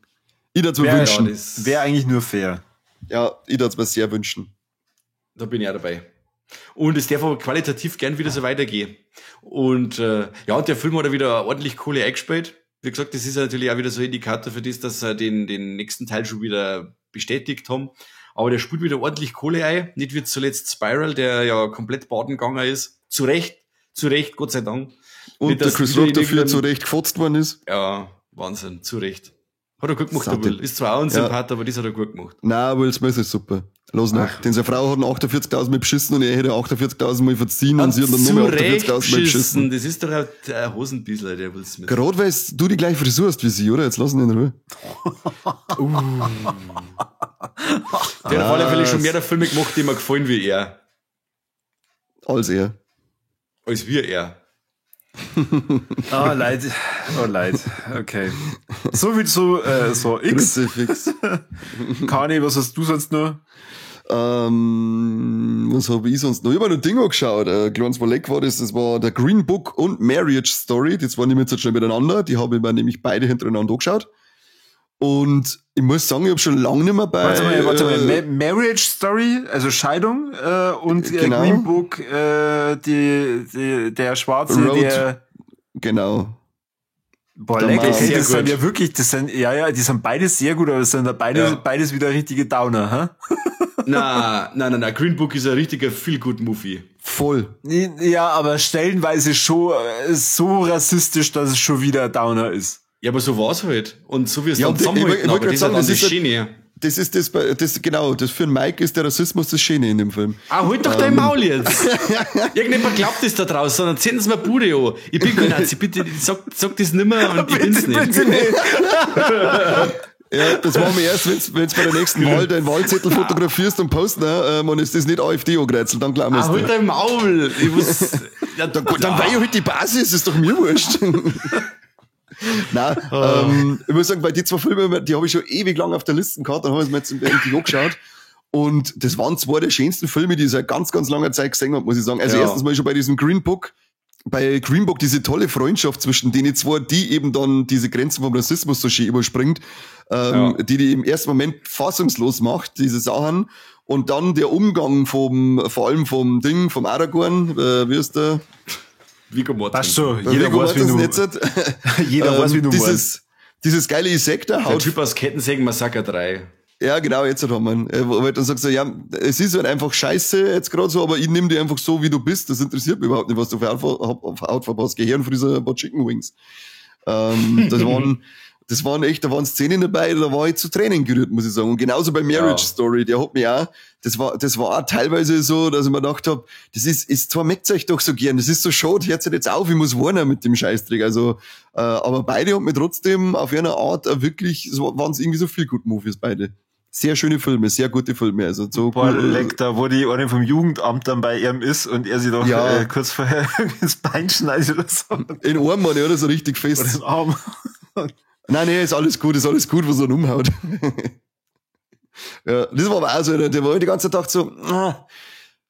Ich würde es mir wünschen. Wäre eigentlich nur fair. Ja, ich würde es mir sehr wünschen. Da bin ich auch dabei. Und es darf aber qualitativ gern wieder so weitergehen. Und ja, und der Film hat ja wieder ordentlich Kohle eingespielt. Wie gesagt, das ist ja natürlich auch wieder so ein Indikator für das, dass sie den nächsten Teil schon wieder bestätigt haben. Aber der spielt wieder ordentlich Kohle ein. Nicht wie zuletzt Spiral, der ja komplett baden gegangen ist. Zu Recht, Gott sei Dank. Und nicht, der Chris Rock dafür zu Recht gefotzt worden ist. Ja, Wahnsinn, zu Recht. Hat er gut gemacht, der Will. Ist zwar auch ein Sympath, aber das hat er gut gemacht. Nein, Will Smith ist super. Los noch. Denn seine Frau hat ihn 48.000 Mal beschissen und er hätte 48.000 Mal verziehen und sie hat dann nur mehr 48.000 Mal beschissen. Das ist doch ein Hosenbissler, der Will Smith. Gerade weil du die gleiche Frisur hast wie sie, oder? Jetzt lass ihn in Ruhe. Der hat auf alle Fälle schon mehr Filme gemacht, die mir gefallen wie er. Als er. Als wir er. Oh, leid. Oh, leid. Okay. So viel zu so X. Kruzifix. Kani, was hast du sonst noch? Was habe ich sonst noch? Ich habe noch ein Ding angeschaut. Ein kleines Leck war das. Das war der Green Book und Marriage Story. Die zwei nehmen jetzt schnell miteinander. Die habe ich mir nämlich beide hintereinander angeschaut. Und ich muss sagen, ich habe schon lange nicht mehr bei... Warte mal. Marriage Story, also Scheidung, und genau. Green Book, der Schwarze, Road, der... Genau. Boah, leck, okay, das sind ja wirklich, das sind, ja, die sind beides sehr gut, aber das sind ja beides wieder richtige Downer, hä? Nein, Green Book ist ein richtiger Feel-Good-Movie. Voll. Ja, aber stellenweise schon so rassistisch, dass es schon wieder ein Downer ist. Ja, aber so war's halt. Und so wie es ja, dann zusammenhalten, aber das ist halt dann das Schöne. Das ist das, genau, das für den Mike ist der Rassismus das Schöne in dem Film. Ah, halt doch dein Maul jetzt! Irgendjemand glaubt das da draußen, sondern zünden Sie mir Bude an. Ich bin kein Nazi, bitte, sag das nimmer und ich bin's nicht. Bitte nicht. Ja, das machen wir erst, wenn's bei der nächsten Wahl deinen Wahlzettel fotografierst und posten, und ist das nicht AfD angereizelt, dann glauben wir's. Ah, halt dein Maul! Ich muss, ja, dann war ja halt die Basis, ist doch mir wurscht. Nein, ich muss sagen, bei die zwei Filme, die habe ich schon ewig lang auf der Liste gehabt, dann haben wir es mir jetzt endlich angeschaut. Und das waren zwei der schönsten Filme, die ich seit ganz, ganz langer Zeit gesehen habe, muss ich sagen. Also erstens mal schon bei diesem Green Book, bei Green Book diese tolle Freundschaft zwischen denen zwei, die eben dann diese Grenzen vom Rassismus so schön überspringt, die im ersten Moment fassungslos macht, diese Sachen. Und dann der Umgang vor allem vom Ding, vom Aragorn, wie ist der? Viggo Mortensen. Ach so, jeder weiß, wie du, jeder weiß, wie du meinst. Dieses geile Insekt, der haut. Der Typ aus Kettensägen Massaker 3. Ja, genau, jetzt haben wir ihn. Wo halt dann sagst du, ja, es ist halt einfach scheiße jetzt gerade so, aber ich nehme dich einfach so, wie du bist. Das interessiert mich überhaupt nicht, was du für Hautfarbe hast. Gehirnfrieser, ein paar Chicken Wings. Das waren echt, da waren Szenen dabei, da war ich zu Tränen gerührt, muss ich sagen. Und genauso bei Marriage Story, der hat mich auch, das war auch teilweise so, dass ich mir gedacht hab, das ist zwar mögt euch doch so gern, das ist so schade, hört sich jetzt auf, ich muss warnen mit dem Scheißdreck. Also, aber beide haben mir trotzdem auf eine Art wirklich, so waren es irgendwie so viel good Movies, beide. Sehr schöne Filme, sehr gute Filme. Also so boah, leck, da wo die eine vom Jugendamt dann bei ihm ist und er sich doch kurz vorher ins Bein schneidet oder so. In Arm, Mann, oder so richtig fest. Oder im Arm. Nein, nee, ist alles gut, was er umhaut. Ja, das war aber auch so, der war die ganze Zeit so,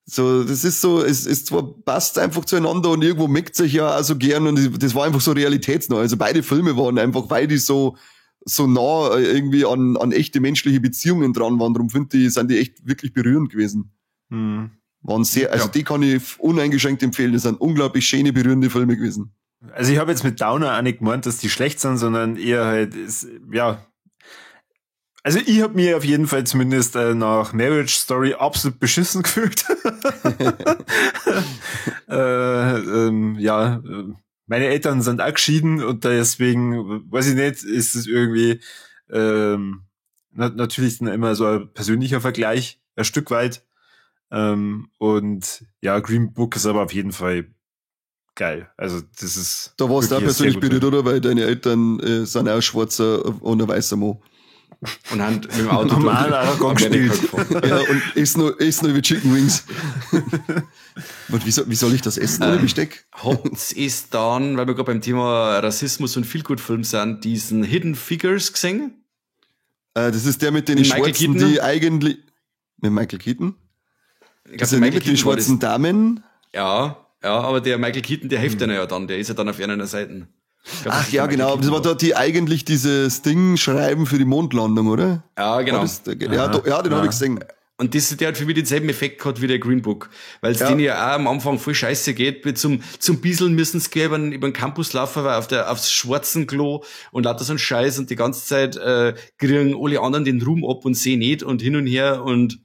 so, das ist so, es zwar passt einfach zueinander und irgendwo mögt sich ja auch so gern und das war einfach so realitätsnah. Also beide Filme waren einfach, weil die so nah irgendwie an echte menschliche Beziehungen dran waren, darum finde ich, sind die echt wirklich berührend gewesen. Hm. Waren sehr, also die kann ich uneingeschränkt empfehlen, das sind unglaublich schöne, berührende Filme gewesen. Also ich habe jetzt mit Downer auch nicht gemeint, dass die schlecht sind, sondern eher halt, ist, ja. Also ich habe mir auf jeden Fall zumindest nach Marriage Story absolut beschissen gefühlt. Meine Eltern sind auch geschieden und deswegen, weiß ich nicht, ist es irgendwie natürlich dann immer so ein persönlicher Vergleich, ein Stück weit. Und ja, Green Book ist aber auf jeden Fall geil. Also das ist. Da warst du auch persönlich berührt, oder? Weil deine Eltern sind auch schwarzer und ein weißer Mo. Und haben mit dem Auto normal Aragorn gespielt. Ja, und essen nur wie Chicken Wings. Und wie soll ich das essen ohne Besteck? Habt's es dann, weil wir gerade beim Thema Rassismus und Feelgood-Film sind, diesen Hidden Figures gesehen? Das ist der mit den Schwarzen, die eigentlich... Mit Michael Keaton? Ich glaub, ist der nicht mit den schwarzen Damen? Ja, aber der Michael Keaton, der hilft denen ja dann, der ist ja dann auf einer Seite. Glaub, ach ja, genau. Das war da die eigentlich dieses Ding schreiben für die Mondlandung, oder? Ja, genau. Das, ja, den habe ich gesehen. Und das, der hat für mich denselben Effekt gehabt wie der Green Book. Weil es denen ja auch am Anfang voll scheiße geht. Zum Bieseln müssen sie über den Campus laufen, weil aufs schwarzen Klo und lauter so ein Scheiß und die ganze Zeit kriegen alle anderen den Ruhm ab und sehen nicht und hin und her und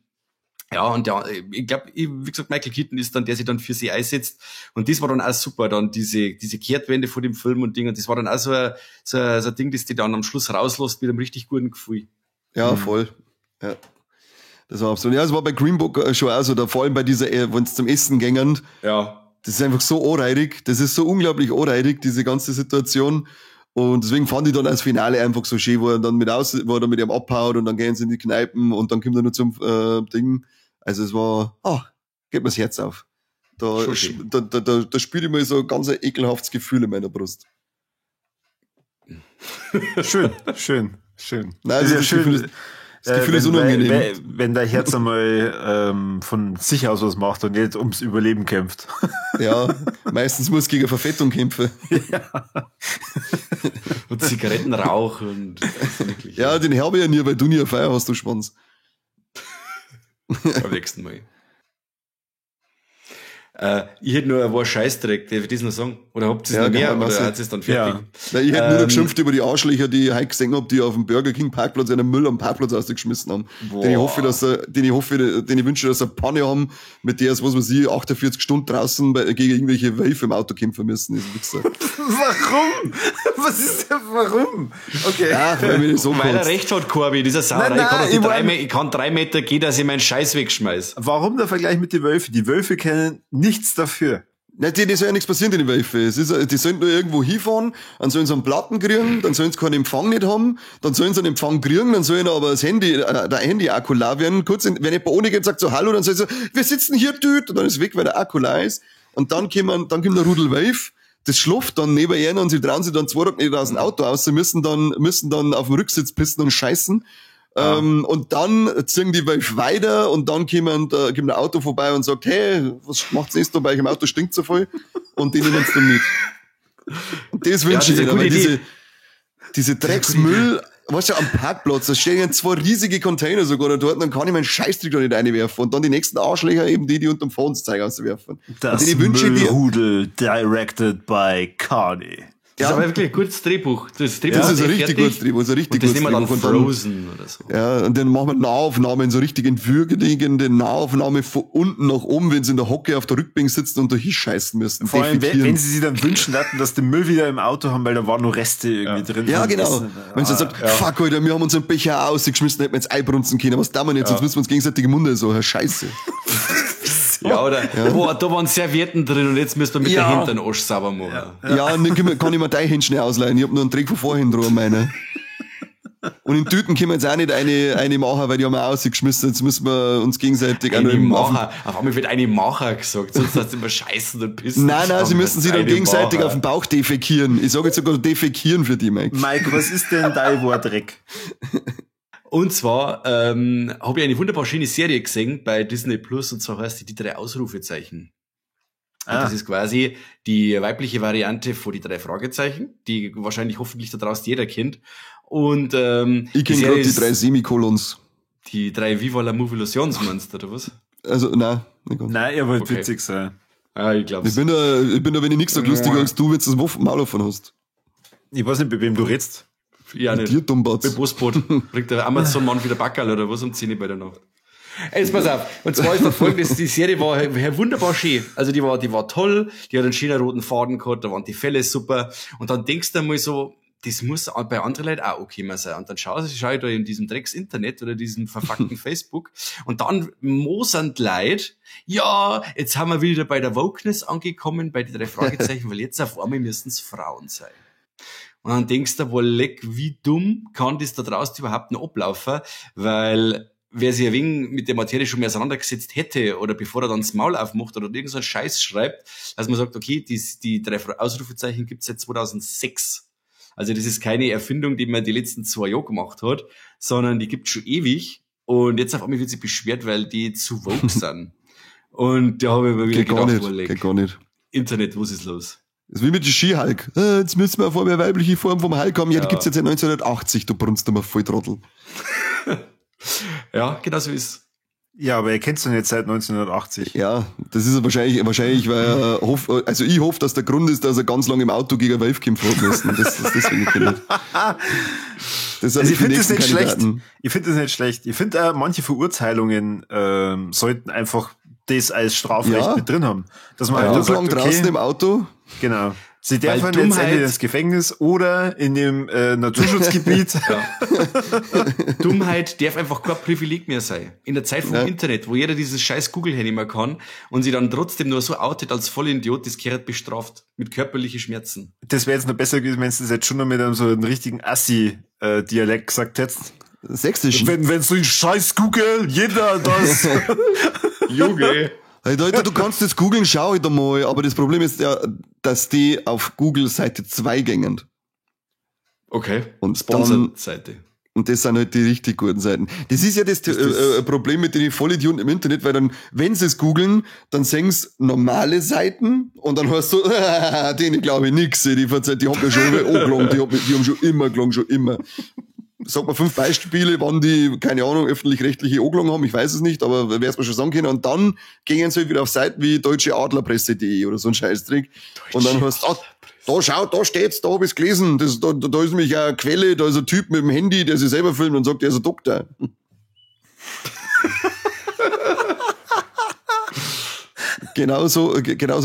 ja, und ja, ich glaube, wie gesagt, Michael Keaton ist dann, der sich dann für sie einsetzt. Und das war dann auch super, dann diese Kehrtwende vor dem Film und Ding. Und das war dann auch so ein Ding, das die dann am Schluss rauslässt mit einem richtig guten Gefühl. Ja, voll. Ja. Das war absolut. Ja, das war bei Green Book schon auch so, da vor allem bei dieser, wenn es zum Essen gingen. Ja. Das ist einfach so anreidig. Das ist so unglaublich anreidig, diese ganze Situation. Und deswegen fand ich dann das Finale einfach so schön, wo er dann mit ihm abhaut und dann gehen sie in die Kneipen und dann kommt er nur zum Ding. Also es war, geht mir das Herz auf. Da spüre ich mir so ein ganz ekelhaftes Gefühl in meiner Brust. Schön, schön, schön. Nein, das ist ja schön. Gefühl, das Gefühl ist unangenehm. Wenn dein Herz einmal von sich aus was macht und nicht ums Überleben kämpft. Ja, meistens muss gegen Verfettung kämpfen. Ja. Und Zigarettenrauch und wirklich, ja, den habe ich ja nie, weil du nie eine Feier hast, du Schwanz. Beim nächsten Mal. Ich hätte nur ein paar Scheißdreck, darf ich das noch sagen? Oder habt ihr es noch mehr? Oder hat es dann fertig? Ja. Nein, ich hätte nur noch geschimpft über die Arschlöcher, die ich heute gesehen hab, die auf dem Burger King Parkplatz einen Müll am Parkplatz rausgeschmissen haben. Den ich hoffe, den ich wünsche, dass sie eine Panne haben, mit der es, was weiß ich, 48 Stunden draußen gegen irgendwelche Wölfe im Auto kämpfen müssen. Ist warum? Was ist denn, warum? Okay. Ja, weil mir das so weil er recht hat, Corby, dieser Sauerei. Ich kann 3 Meter gehen, dass ich meinen Scheiß wegschmeiß. Warum der Vergleich mit den Wölfen? Die Wölfe kennen nichts dafür. Nein, denen soll ja nichts passieren, den Wölfe. Die sollen nur irgendwo hinfahren, dann sollen sie einen Platten kriegen, dann sollen sie keinen Empfang nicht haben, dann sollen sie einen Empfang kriegen, dann sollen aber das Handy, der Handy-Akku leer werden. Kurz, wenn jemand ohne geht, sagt so Hallo, dann sollen sie so, wir sitzen hier, Dude, und dann ist weg, weil der Akku leer ist. Und dann kommt der Rudel Wölf, das schläft dann neben ihnen und sie trauen sich dann 2 Tage nicht aus dem Auto aus, sie müssen dann auf dem Rücksitz pissen und scheißen. Ja. Und dann ziehen die Wölfe weiter und dann kommt ein Auto vorbei und sagt, hey, was macht's denn da bei euch im Auto, stinkt so voll. Und die nehmen es dann mit. Und das wünsche ich ihnen, weil diese Drecksmüll, weißt du, am Parkplatz, da stehen zwei riesige Container sogar dort, dann kann ich meinen Scheißdreck da nicht reinwerfen. Und dann die nächsten Arschlöcher eben die unterm Fahrzeug auswerfen. Das Müllrudel directed by Carney. Das ist aber wirklich ein gutes Drehbuch. Das Drehbuch das ist ein richtig gutes Drehbuch. Das ist ein richtig und das nehmen wir dann Frozen oder so. Ja, und dann machen wir Nahaufnahmen, so richtig entwürdigende Nahaufnahme von unten nach oben, wenn sie in der Hocke auf der Rückbank sitzen und da hinscheißen müssen. Vor allem, wenn sie sich dann wünschen hatten, dass den Müll wieder im Auto haben, weil da waren nur Reste irgendwie drin. Ja, genau. Wenn sie dann sagt, fuck, Alter, wir haben unseren Becher ausgeschmissen, hätten wir jetzt einbrunzen können. Was tun wir jetzt? Jetzt müssen wir uns gegenseitig im Munde so, Scheiße. Ja, oder, boah, da waren Servietten drin und jetzt müssen wir mit der Hintern Arsch sauber machen. Ja, und dann kann ich mir dein Händchen ausleihen. Ich hab nur einen Dreck von vorhin dran, meine. Und in Tüten können wir jetzt auch nicht eine machen, weil die haben wir ausgeschmissen. Jetzt müssen wir uns gegenseitig eine machen. Auf einmal wird eine Macher gesagt, sonst hast du immer Scheißen und Pissen. Nein, nein, sie müssen sich dann gegenseitig auf den Bauch defekieren. Ich sage jetzt sogar defekieren für die, Mike. Mike, was ist denn dein Wortdreck? Und zwar habe ich eine wunderbar schöne Serie gesehen bei Disney Plus, und zwar heißt die 3 Ausrufezeichen. Und das ist quasi die weibliche Variante von die 3 Fragezeichen, die wahrscheinlich hoffentlich da draußen jeder kennt. Und ich kenne gerade die 3 Semikolons. Die 3 Viva la Movilusions meinst du, oder was? Also, nein. Nicht ganz. Nein, ihr wollt witzig sein. Ah, ich glaub's. Ich bin da, wenn ich nichts sag, lustiger als du, wenn du das Maul offen hast. Ich weiß nicht, bei wem du redest. Ja, nicht. Dir, Dummbatz. Bei Postboot. Bringt der Amazon-Mann wieder Backerl oder was um 10 Uhr bei der Nacht. Jetzt pass auf. Und zwar ist das folgendes, die Serie war wunderbar schön. Also die war toll, die hat einen schönen roten Faden gehabt, da waren die Fälle super. Und dann denkst du einmal so, das muss bei anderen Leuten auch okay sein. Und dann schau ich da in diesem Drecks-Internet oder diesem verfuckten Facebook und dann mosern die Leute, ja, jetzt haben wir wieder bei der Wokeness angekommen, bei den 3 Fragezeichen, weil jetzt auf einmal müssen es Frauen sein. Und dann denkst du, wohl leck, wie dumm kann das da draußen überhaupt noch ablaufen, weil wer sich ein wenig mit der Materie schon mehr auseinandergesetzt hätte oder bevor er dann das Maul aufmacht oder irgend so einen Scheiß schreibt, dass man sagt, okay, die 3 Ausrufezeichen gibt's seit 2006. Also das ist keine Erfindung, die man die letzten 2 Jahre gemacht hat, sondern die gibt's schon ewig. Und jetzt auf einmal wird sie beschwert, weil die zu woke sind. Und da habe ich mir wieder gedacht, wohl leck. Geht gar nicht. Internet, was ist los? Das ist wie mit dem Ski-Hulk. Jetzt müssen wir auf einmal eine weibliche Form vom Hulk haben. Ja, die gibt's jetzt seit 1980, du brunst immer voll Trottel. Ja, genau so ist. Ja, aber er kennt's doch nicht seit 1980. Ja, das ist wahrscheinlich, weil er hofft, also ich hoffe, dass der Grund ist, dass er ganz lange im Auto gegen Wolf kämpfen hat müssen. Das ist deswegen kennt. Das also ich finde das nicht schlecht. Ich finde das nicht schlecht. Ich finde manche Verurteilungen sollten einfach das als Strafrecht mit drin haben. Dass man halt sagt, okay, draußen im Auto. Genau. Sie dürfen jetzt entweder ins Gefängnis oder in dem Naturschutzgebiet. Ja. Dummheit darf einfach kein Privileg mehr sein. In der Zeit vom Internet, wo jeder dieses scheiß Google-Handy mehr kann und sie dann trotzdem nur so outet als Vollidiot, das gehört bestraft mit körperlichen Schmerzen. Das wäre jetzt noch besser gewesen, wenn du das jetzt schon noch mit einem so einem richtigen Assi-Dialekt gesagt hättest. Sächsischen. Wenn so ein scheiß Google, jeder das. Junge. Hey Leute, du kannst das googeln, schau ich da mal. Aber das Problem ist ja, dass die auf Google Seite 2 gängen. Okay. Und Sponsor-Seite. Und das sind halt die richtig guten Seiten. Das ist ja das Problem mit den Vollidioten im Internet, weil dann, wenn sie es googeln, dann sehen sie normale Seiten und dann heißt so, denen glaube ich nix, die haben ja schon immer angelangt, die haben schon immer gelangt, schon immer. Sag mal 5 Beispiele, wann die, keine Ahnung, öffentlich-rechtliche angelangt haben, ich weiß es nicht, aber wer es mir schon sagen können. Und dann gehen sie halt wieder auf Seiten wie deutscheadlerpresse.de oder so ein Scheißdreck. Und dann heißt da schau, da steht's, da hab ich's gelesen. Das, da ist nämlich eine Quelle, da ist ein Typ mit dem Handy, der sich selber filmt und sagt, er ist ein Doktor. Genauso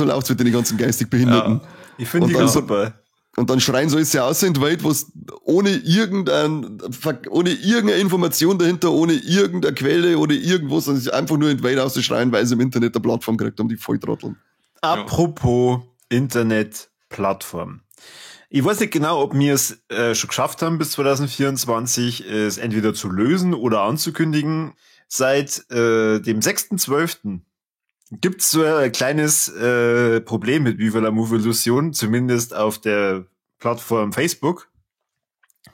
läuft's mit den ganzen geistig Behinderten. Ja, ich finde die ganz super. Und dann schreien so ist ja aus in die Welt, was ohne irgendeine Information dahinter, ohne irgendeine Quelle, ohne irgendwas, sondern sich einfach nur in die Welt auszuschreien, weil sie im Internet eine Plattform gekriegt haben, die Volltrotteln. Apropos Internetplattform. Ich weiß nicht genau, ob wir es schon geschafft haben, bis 2024 es entweder zu lösen oder anzukündigen. Seit dem 6.12. gibt's so ein kleines Problem mit Viva la Movolution, zumindest auf der Plattform Facebook.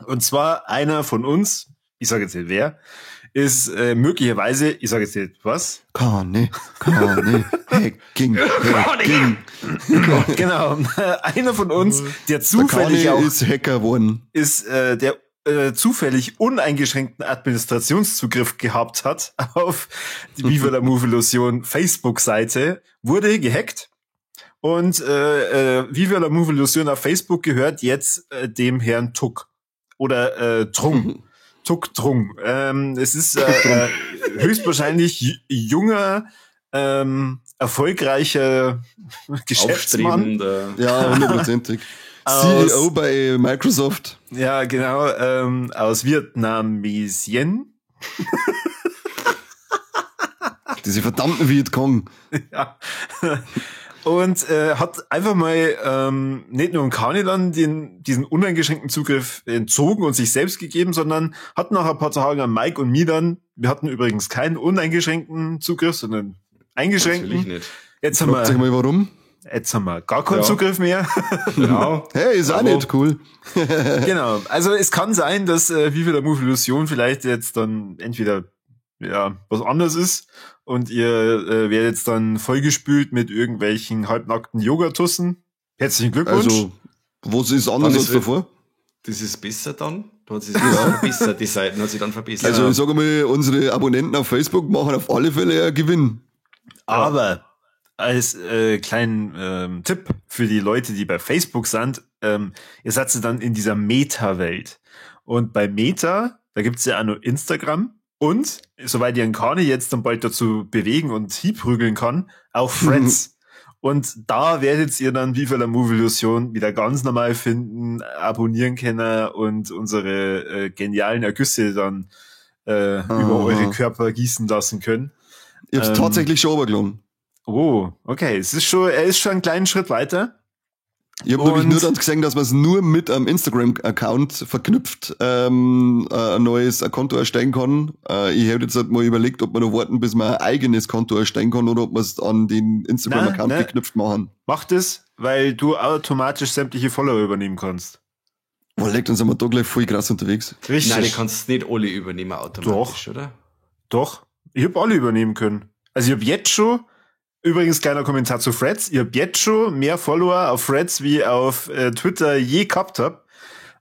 Und zwar einer von uns, ich sage jetzt nicht wer, ist möglicherweise, ich sage jetzt nicht was. Kani, Hacking, Hacking. Genau, einer von uns, der zufällig der auch ist Hacker geworden. Ist der zufällig uneingeschränkten Administrationszugriff gehabt hat auf die Viva la Movolution Facebook-Seite, wurde gehackt. Und Viva la Movolution auf Facebook gehört jetzt dem Herrn Tuck. Oder Trung. Tuck Trung. Es ist höchstwahrscheinlich junger, erfolgreicher Geschäftsmann. Ja, hundertprozentig. CEO bei Microsoft. Ja, genau. Aus Vietnamesien. Diese verdammten Vietcong. Ja. Und hat einfach mal nicht nur im Kani dann diesen uneingeschränkten Zugriff entzogen und sich selbst gegeben, sondern hat nach ein paar Tagen an Mike und mir dann, wir hatten übrigens keinen uneingeschränkten Zugriff, sondern eingeschränkten. Natürlich nicht. Jetzt haben wir, sich mal warum. Jetzt haben wir gar keinen Zugriff mehr. Genau. Hey, ist auch nicht cool. Genau. Also es kann sein, dass Viva la Movolution vielleicht jetzt dann entweder was anderes ist und ihr werdet jetzt dann vollgespült mit irgendwelchen halbnackten Yogatussen. Herzlichen Glückwunsch. Also, was ist anders als davor? Das ist besser dann. Da hat sich verbessert, die Seiten hat sich dann verbessert. Also ich sage mal, unsere Abonnenten auf Facebook machen auf alle Fälle einen Gewinn. Aber als kleinen Tipp für die Leute, die bei Facebook sind, ihr seid dann in dieser Meta-Welt. Und bei Meta, da gibt's ja auch nur Instagram. Und, soweit ihr einen Kani jetzt dann bald dazu bewegen und hinprügeln kann, auch Friends. Und da werdet ihr dann Viva la Movolution wieder ganz normal finden, abonnieren können und unsere genialen Ergüsse dann über eure Körper gießen lassen können. Ich hab's tatsächlich schon runtergeladen. Oh, okay. Es ist schon, er ist schon einen kleinen Schritt weiter. Ich habe nämlich nur dann gesehen, dass man es nur mit einem Instagram-Account verknüpft ein neues Konto erstellen kann. Ich habe jetzt halt mal überlegt, ob man noch warten, bis man ein eigenes Konto erstellen kann oder ob man es an den Instagram-Account geknüpft machen. Mach das, weil du automatisch sämtliche Follower übernehmen kannst. Boah, legt uns einmal da gleich voll krass unterwegs. Richtig. Nein, du kannst nicht alle übernehmen automatisch, Doch. Oder? Doch. Ich habe alle übernehmen können. Also ich habe jetzt schon... Übrigens, kleiner Kommentar zu Threads. Ich hab jetzt schon mehr Follower auf Threads wie auf Twitter je gehabt hab.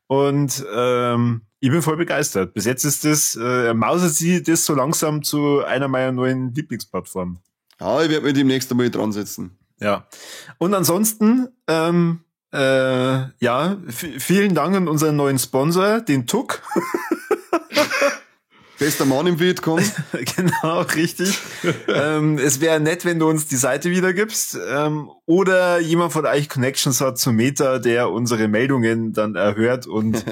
Und ich bin voll begeistert. Bis jetzt ist das, mausert sie das so langsam zu einer meiner neuen Lieblingsplattformen. Ja, ich werde mir demnächst einmal dran setzen. Ja. Und ansonsten, vielen Dank an unseren neuen Sponsor, den Tuck. Bester Mann im Vietcong. Genau, richtig. Es wäre nett, wenn du uns die Seite wiedergibst. Oder jemand von euch Connections hat zu Meta, der unsere Meldungen dann erhört und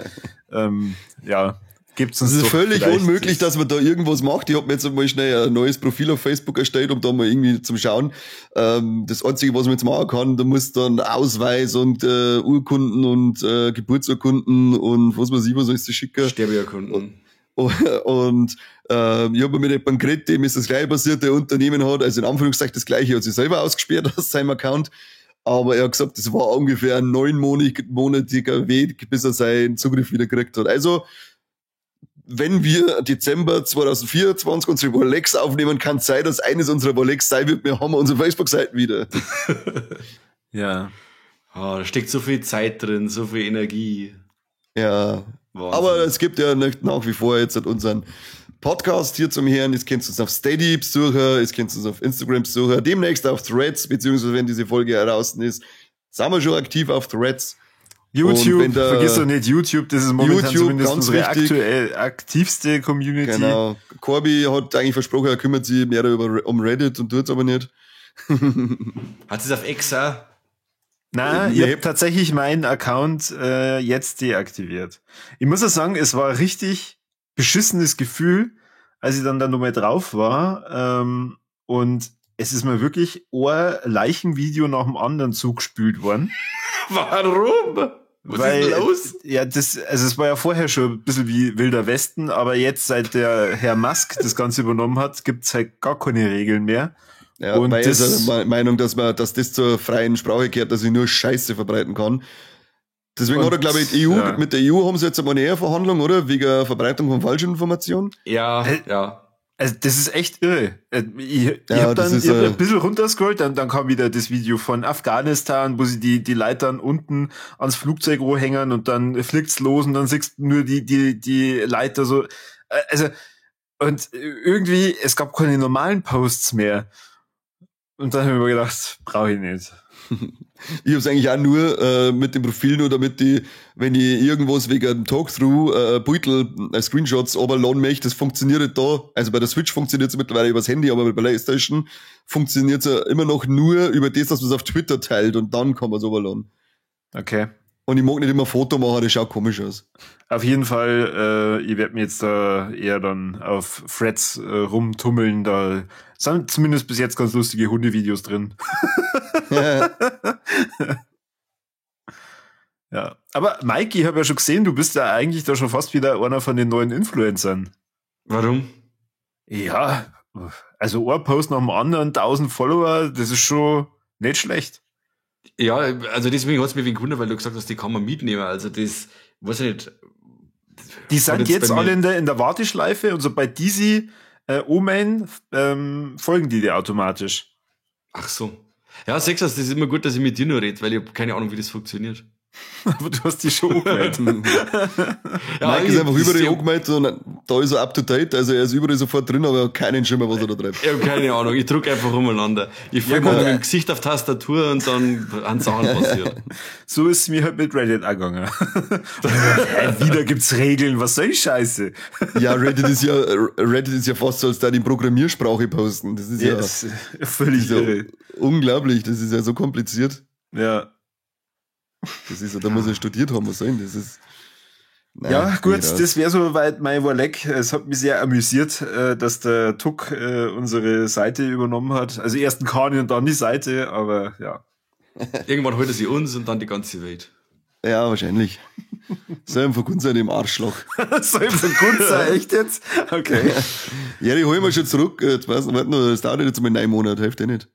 gibt's uns. Es ist völlig unmöglich, dass man da irgendwas macht. Ich habe mir jetzt mal schnell ein neues Profil auf Facebook erstellt, um da mal irgendwie zum Schauen. Das Einzige, was man jetzt machen kann, da muss dann Ausweis und Urkunden und Geburtsurkunden und was weiß ich, was alles zu schicken. Sterbeurkunden. Und ich habe mit jemandem geredet, dem ist das gleiche passiert, der Unternehmen hat, also in Anführungszeichen das gleiche, hat sich selber ausgesperrt aus seinem Account, aber er hat gesagt, das war ungefähr ein 9-monatiger Weg, bis er seinen Zugriff wieder gekriegt hat. Also, wenn wir Dezember 2024 unsere Rolex aufnehmen, kann es sein, dass eines unserer Rolex sein wird, wir haben unsere Facebook-Seiten wieder. Ja. Oh, da steckt so viel Zeit drin, so viel Energie. Ja. Wahnsinn. Aber es gibt ja nach wie vor jetzt unseren Podcast hier zum Hören. Es könnt ihr uns auf Steady besuchen, es könnt ihr uns auf Instagram besuchen, demnächst auf Threads, beziehungsweise wenn diese Folge heraus ist, sind wir schon aktiv auf Threads. YouTube, vergiss doch nicht YouTube, das ist momentan YouTube, zumindest ganz unsere wichtig. Aktuell aktivste Community. Genau. Corby hat eigentlich versprochen, er kümmert sich mehr um Reddit und tut's aber nicht. Hat es auf X auch? Nein, ich habe tatsächlich meinen Account jetzt deaktiviert. Ich muss ja sagen, es war ein richtig beschissenes Gefühl, als ich dann da nochmal drauf war. Und es ist mir wirklich ein Leichenvideo nach dem anderen zugespült worden. Warum? Was ist denn los? Ja, es war ja vorher schon ein bisschen wie Wilder Westen, aber jetzt, seit der Herr Musk das Ganze übernommen hat, gibt's halt gar keine Regeln mehr. Ja, und weil das ist ja der Meinung, dass das zur freien Sprache gehört, dass ich nur Scheiße verbreiten kann. Deswegen hat er, glaube ich, die EU, ja. Mit der EU haben sie jetzt einmal eine Verhandlung, oder? Wegen Verbreitung von Falschinformationen. Ja, ja. Also das ist echt irre. Ich habe dann ich hab ein bisschen runterscrollt, dann kam wieder das Video von Afghanistan, wo sie die Leitern unten ans Flugzeug hängen und dann fliegt's los und dann siehst du nur die Leiter so. Also, und irgendwie, es gab keine normalen Posts mehr. Und dann habe ich mir gedacht, brauche ich nicht. Ich hab's eigentlich auch nur mit dem Profil nur, damit die, wenn ich irgendwas wegen einem Talkthrough Beutel Screenshots runterladen möchte, das funktioniert nicht da. Also bei der Switch funktioniert's mittlerweile übers Handy, aber bei der PlayStation funktioniert's ja immer noch nur über das, dass man es auf Twitter teilt und dann kann man's runterladen. Okay. Und ich mag nicht immer Foto machen, das schaut komisch aus. Auf jeden Fall, ich werde mir jetzt da eher dann auf Threads rumtummeln. Da sind zumindest bis jetzt ganz lustige Hundevideos drin. Ja. Aber Mike, ich habe ja schon gesehen, du bist ja eigentlich da schon fast wieder einer von den neuen Influencern. Warum? Ja, also ein Post nach dem anderen, 1000 Follower, das ist schon nicht schlecht. Ja, also deswegen hat's mich wegen gewundert, weil du gesagt hast, die kann man mitnehmen. Also das, weiß ich nicht. Die sind jetzt alle in der Warteschleife und sobald die sie Omen folgen die dir automatisch. Ach so. Ja, Sexas, das ist immer gut, dass ich mit dir nur rede, weil ich hab keine Ahnung, wie das funktioniert. Aber du hast die schon angemeldet. Ja, Mike ist einfach überall angemeldet und da ist er up to date, also er ist überall sofort drin, aber er hat keinen Schimmer, was er da treibt. Ich hab keine Ahnung, ich drück einfach umeinander. Ich folge mit dem Gesicht auf Tastatur und dann haben Sachen passiert. So ist es mir halt mit Reddit angegangen. Wieder gibt's Regeln, was soll die Scheiße? Ja, Reddit ist ja fast so, als da die Programmiersprache posten. Das ist ja, das ist völlig irre. Unglaublich, das ist ja so kompliziert. Ja. Das ist ja, da muss er studiert haben, was soll denn das? Ist, nein, ja, gut, das wäre soweit mein Warleck. Es hat mich sehr amüsiert, dass der Tuck unsere Seite übernommen hat. Also erst ein Kani und dann die Seite, aber ja. Irgendwann holt er sie uns und dann die ganze Welt. Ja, wahrscheinlich. Soll ihm verkunnt sein, dem Arschloch. Soll ihm verkunnt sein, echt jetzt? Okay. Ja, die holen wir schon zurück. Jetzt weiß ich, warte nur, das dauert jetzt mal 9 Monate, hilft eh nicht.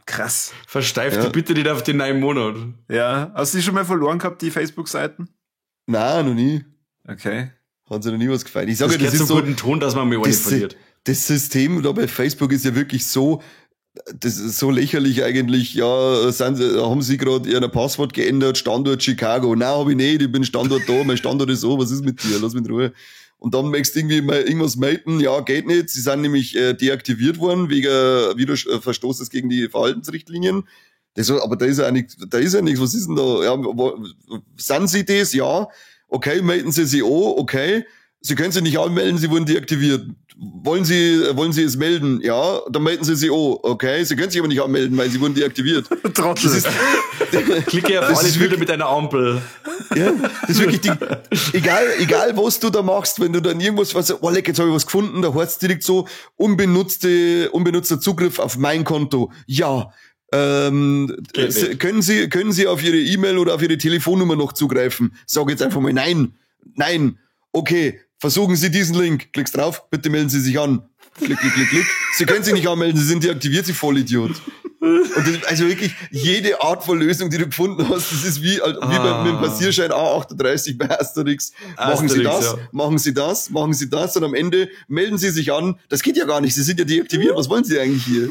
Krass. Versteif dich bitte nicht auf den 9 Monat. Ja. Hast du die schon mal verloren gehabt, die Facebook-Seiten? Nein, noch nie. Okay. Hat sich noch nie was gefallen. Ich sage, das ist so guten Ton, dass man mich auch nicht verliert. Das System da bei Facebook ist ja wirklich so, das ist so lächerlich eigentlich. Ja, haben sie gerade ihr Passwort geändert, Standort Chicago. Nein, hab ich nicht, ich bin Standort da, mein Standort ist so, was ist mit dir? Lass mich in Ruhe. Und dann möchtest du irgendwie mal irgendwas melden, ja, geht nicht. Sie sind nämlich deaktiviert worden wegen Verstoßes gegen die Verhaltensrichtlinien. Das, aber da ist ja nichts, was ist denn da? Ja, sind Sie das? Ja. Okay, melden Sie sich an, okay. Sie können sich nicht anmelden, Sie wurden deaktiviert. Wollen Sie es melden? Ja, dann melden Sie sich an. Okay, Sie können sich aber nicht anmelden, weil Sie wurden deaktiviert. Trottel. Das ist, Klicke auf alle Bilder mit einer Ampel. Ja, das ist wirklich egal was du da machst, wenn du dann irgendwas, was, oh leck, jetzt habe ich was gefunden, da heißt es direkt so, unbenutzter Zugriff auf mein Konto. Ja. Können Sie auf Ihre E-Mail oder auf Ihre Telefonnummer noch zugreifen? Sag jetzt einfach mal nein. Nein. Okay. Versuchen Sie diesen Link. Klickst drauf, bitte melden Sie sich an. Klick, klick, klick, klick. Sie können sich nicht anmelden, Sie sind deaktiviert, Sie Vollidiot. Und das, also wirklich jede Art von Lösung, die du gefunden hast, das ist wie mit dem Passierschein A38 bei Asterix. Machen Sie das, ja. Machen Sie das, machen Sie das und am Ende melden Sie sich an. Das geht ja gar nicht, Sie sind ja deaktiviert, was wollen Sie eigentlich hier?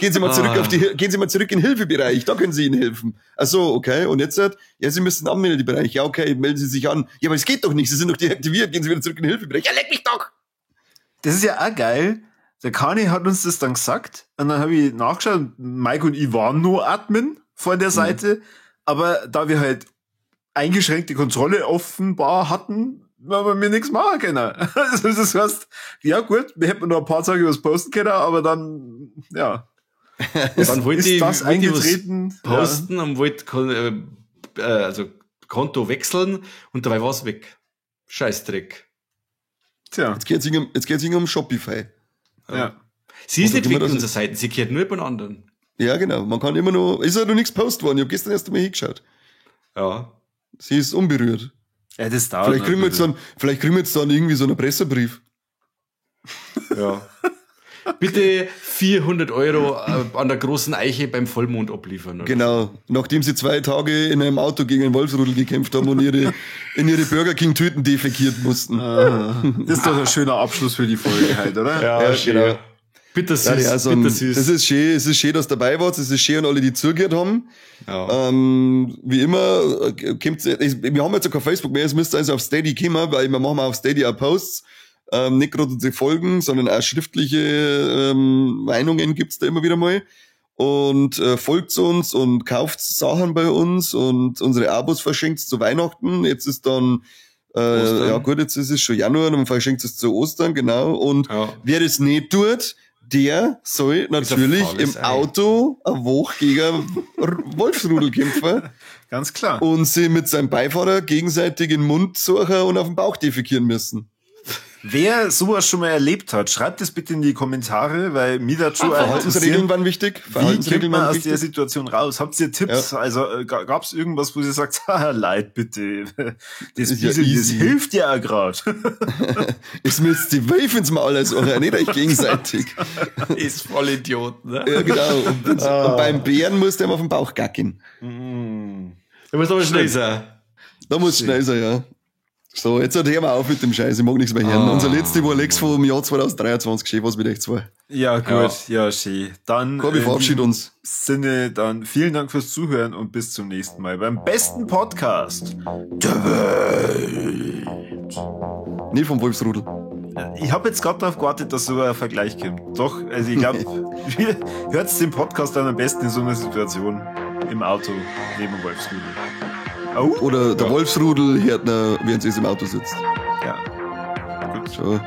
Gehen Sie mal zurück gehen Sie mal zurück in den Hilfebereich, da können Sie Ihnen helfen. Ach so, okay, und jetzt, ja, Sie müssen Anmeldebereich, ja, okay, melden Sie sich an. Ja, aber es geht doch nicht, Sie sind doch deaktiviert, gehen Sie wieder zurück in den Hilfebereich. Ja, leck mich doch! Das ist ja auch geil. Der Kani hat uns das dann gesagt und dann habe ich nachgeschaut, Mike und ich waren nur Admin von der Seite, aber da wir halt eingeschränkte Kontrolle offenbar hatten, weil wir nichts machen können. Also das heißt, ja gut, wir hätten nur ein paar Tage was posten können, aber dann, ja. Dann wollte ich das eingetreten. Posten ja. Und wollte also Konto wechseln und dabei war es weg. Scheißdreck. Tja. Jetzt geht's um Shopify. Ja. Sie ist nicht weg unserer Seite, sie gehört nur über den anderen. Ja, genau. Man kann immer noch, ist ja noch nichts postet worden. Ich habe gestern erst einmal hingeschaut. Ja. Sie ist unberührt. Ja, das dauert. Vielleicht kriegen wir jetzt dann irgendwie so einen Pressebrief. Ja. Bitte 400 Euro an der großen Eiche beim Vollmond abliefern. Oder? Genau. Nachdem sie 2 Tage in einem Auto gegen ein Wolfsrudel gekämpft haben und in ihre Burger King Tüten defekiert mussten. Ah, das ist doch ein schöner Abschluss für die Folge halt, oder? Ja, ja, genau. Bitter süß, ja, also, bitter süß. Das ist schön, es ist schön, dass dabei wart, es ist schön an alle, die zugehört haben. Ja. Wie immer, kommt, wir haben jetzt auch kein Facebook mehr, es müsst also auf Steady kommen, weil wir machen auf Steady auch Posts. Nicht gerade unsere Folgen, sondern auch schriftliche Meinungen gibt's da immer wieder mal. Und folgt uns und kauft Sachen bei uns und unsere Abos verschenkt zu Weihnachten. Jetzt ist dann ja gut, jetzt ist es schon Januar und man verschenkt es zu Ostern, genau. Und ja, wer das nicht tut, der soll natürlich im Auto eine Woche gegen Wolfsrudel kämpfen. Ganz klar. Und sie mit seinem Beifahrer gegenseitig in den Mund suchen und auf den Bauch defekieren müssen. Wer sowas schon mal erlebt hat, schreibt es bitte in die Kommentare, weil mir dazu Verhaltensregeln waren wichtig. Verhaltensregeln wie kommt man aus der Situation raus? Habt ihr Tipps? Ja. Also gab es irgendwas, wo ihr sagt, haha, leid bitte. Das, ist ja das hilft ja auch grad. Es müsst die Wave ins Maul als auch nicht euch gegenseitig. Ist voll Idiot, ne? Ja, genau. Und beim Bären muss der mal auf den Bauch gacken. Mm. Da muss aber schnell sein. Da muss schnell sein, ja. So, jetzt hör mal auf mit dem Scheiß, ich mag nichts mehr hören. Unser letzte war Lex vom Jahr 2023, schön, was mit euch zwei. Ja, gut, ja, schön. Dann, Corby, verabschied uns. Sinne, dann vielen Dank fürs Zuhören und bis zum nächsten Mal beim besten Podcast der Welt. Nie vom Wolfsrudel. Ich habe jetzt gerade darauf gewartet, dass so ein Vergleich kommt. Doch, also ich glaube, hört den Podcast dann am besten in so einer Situation im Auto neben dem Wolfsrudel. Oh. Oder der Wolfsrudel hört noch, während sie im Auto sitzt. Ja. Gut. So.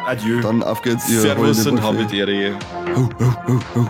Adieu. Dann auf geht's, ihr. Servus und habet Ehre. Ho, ho, ho, ho.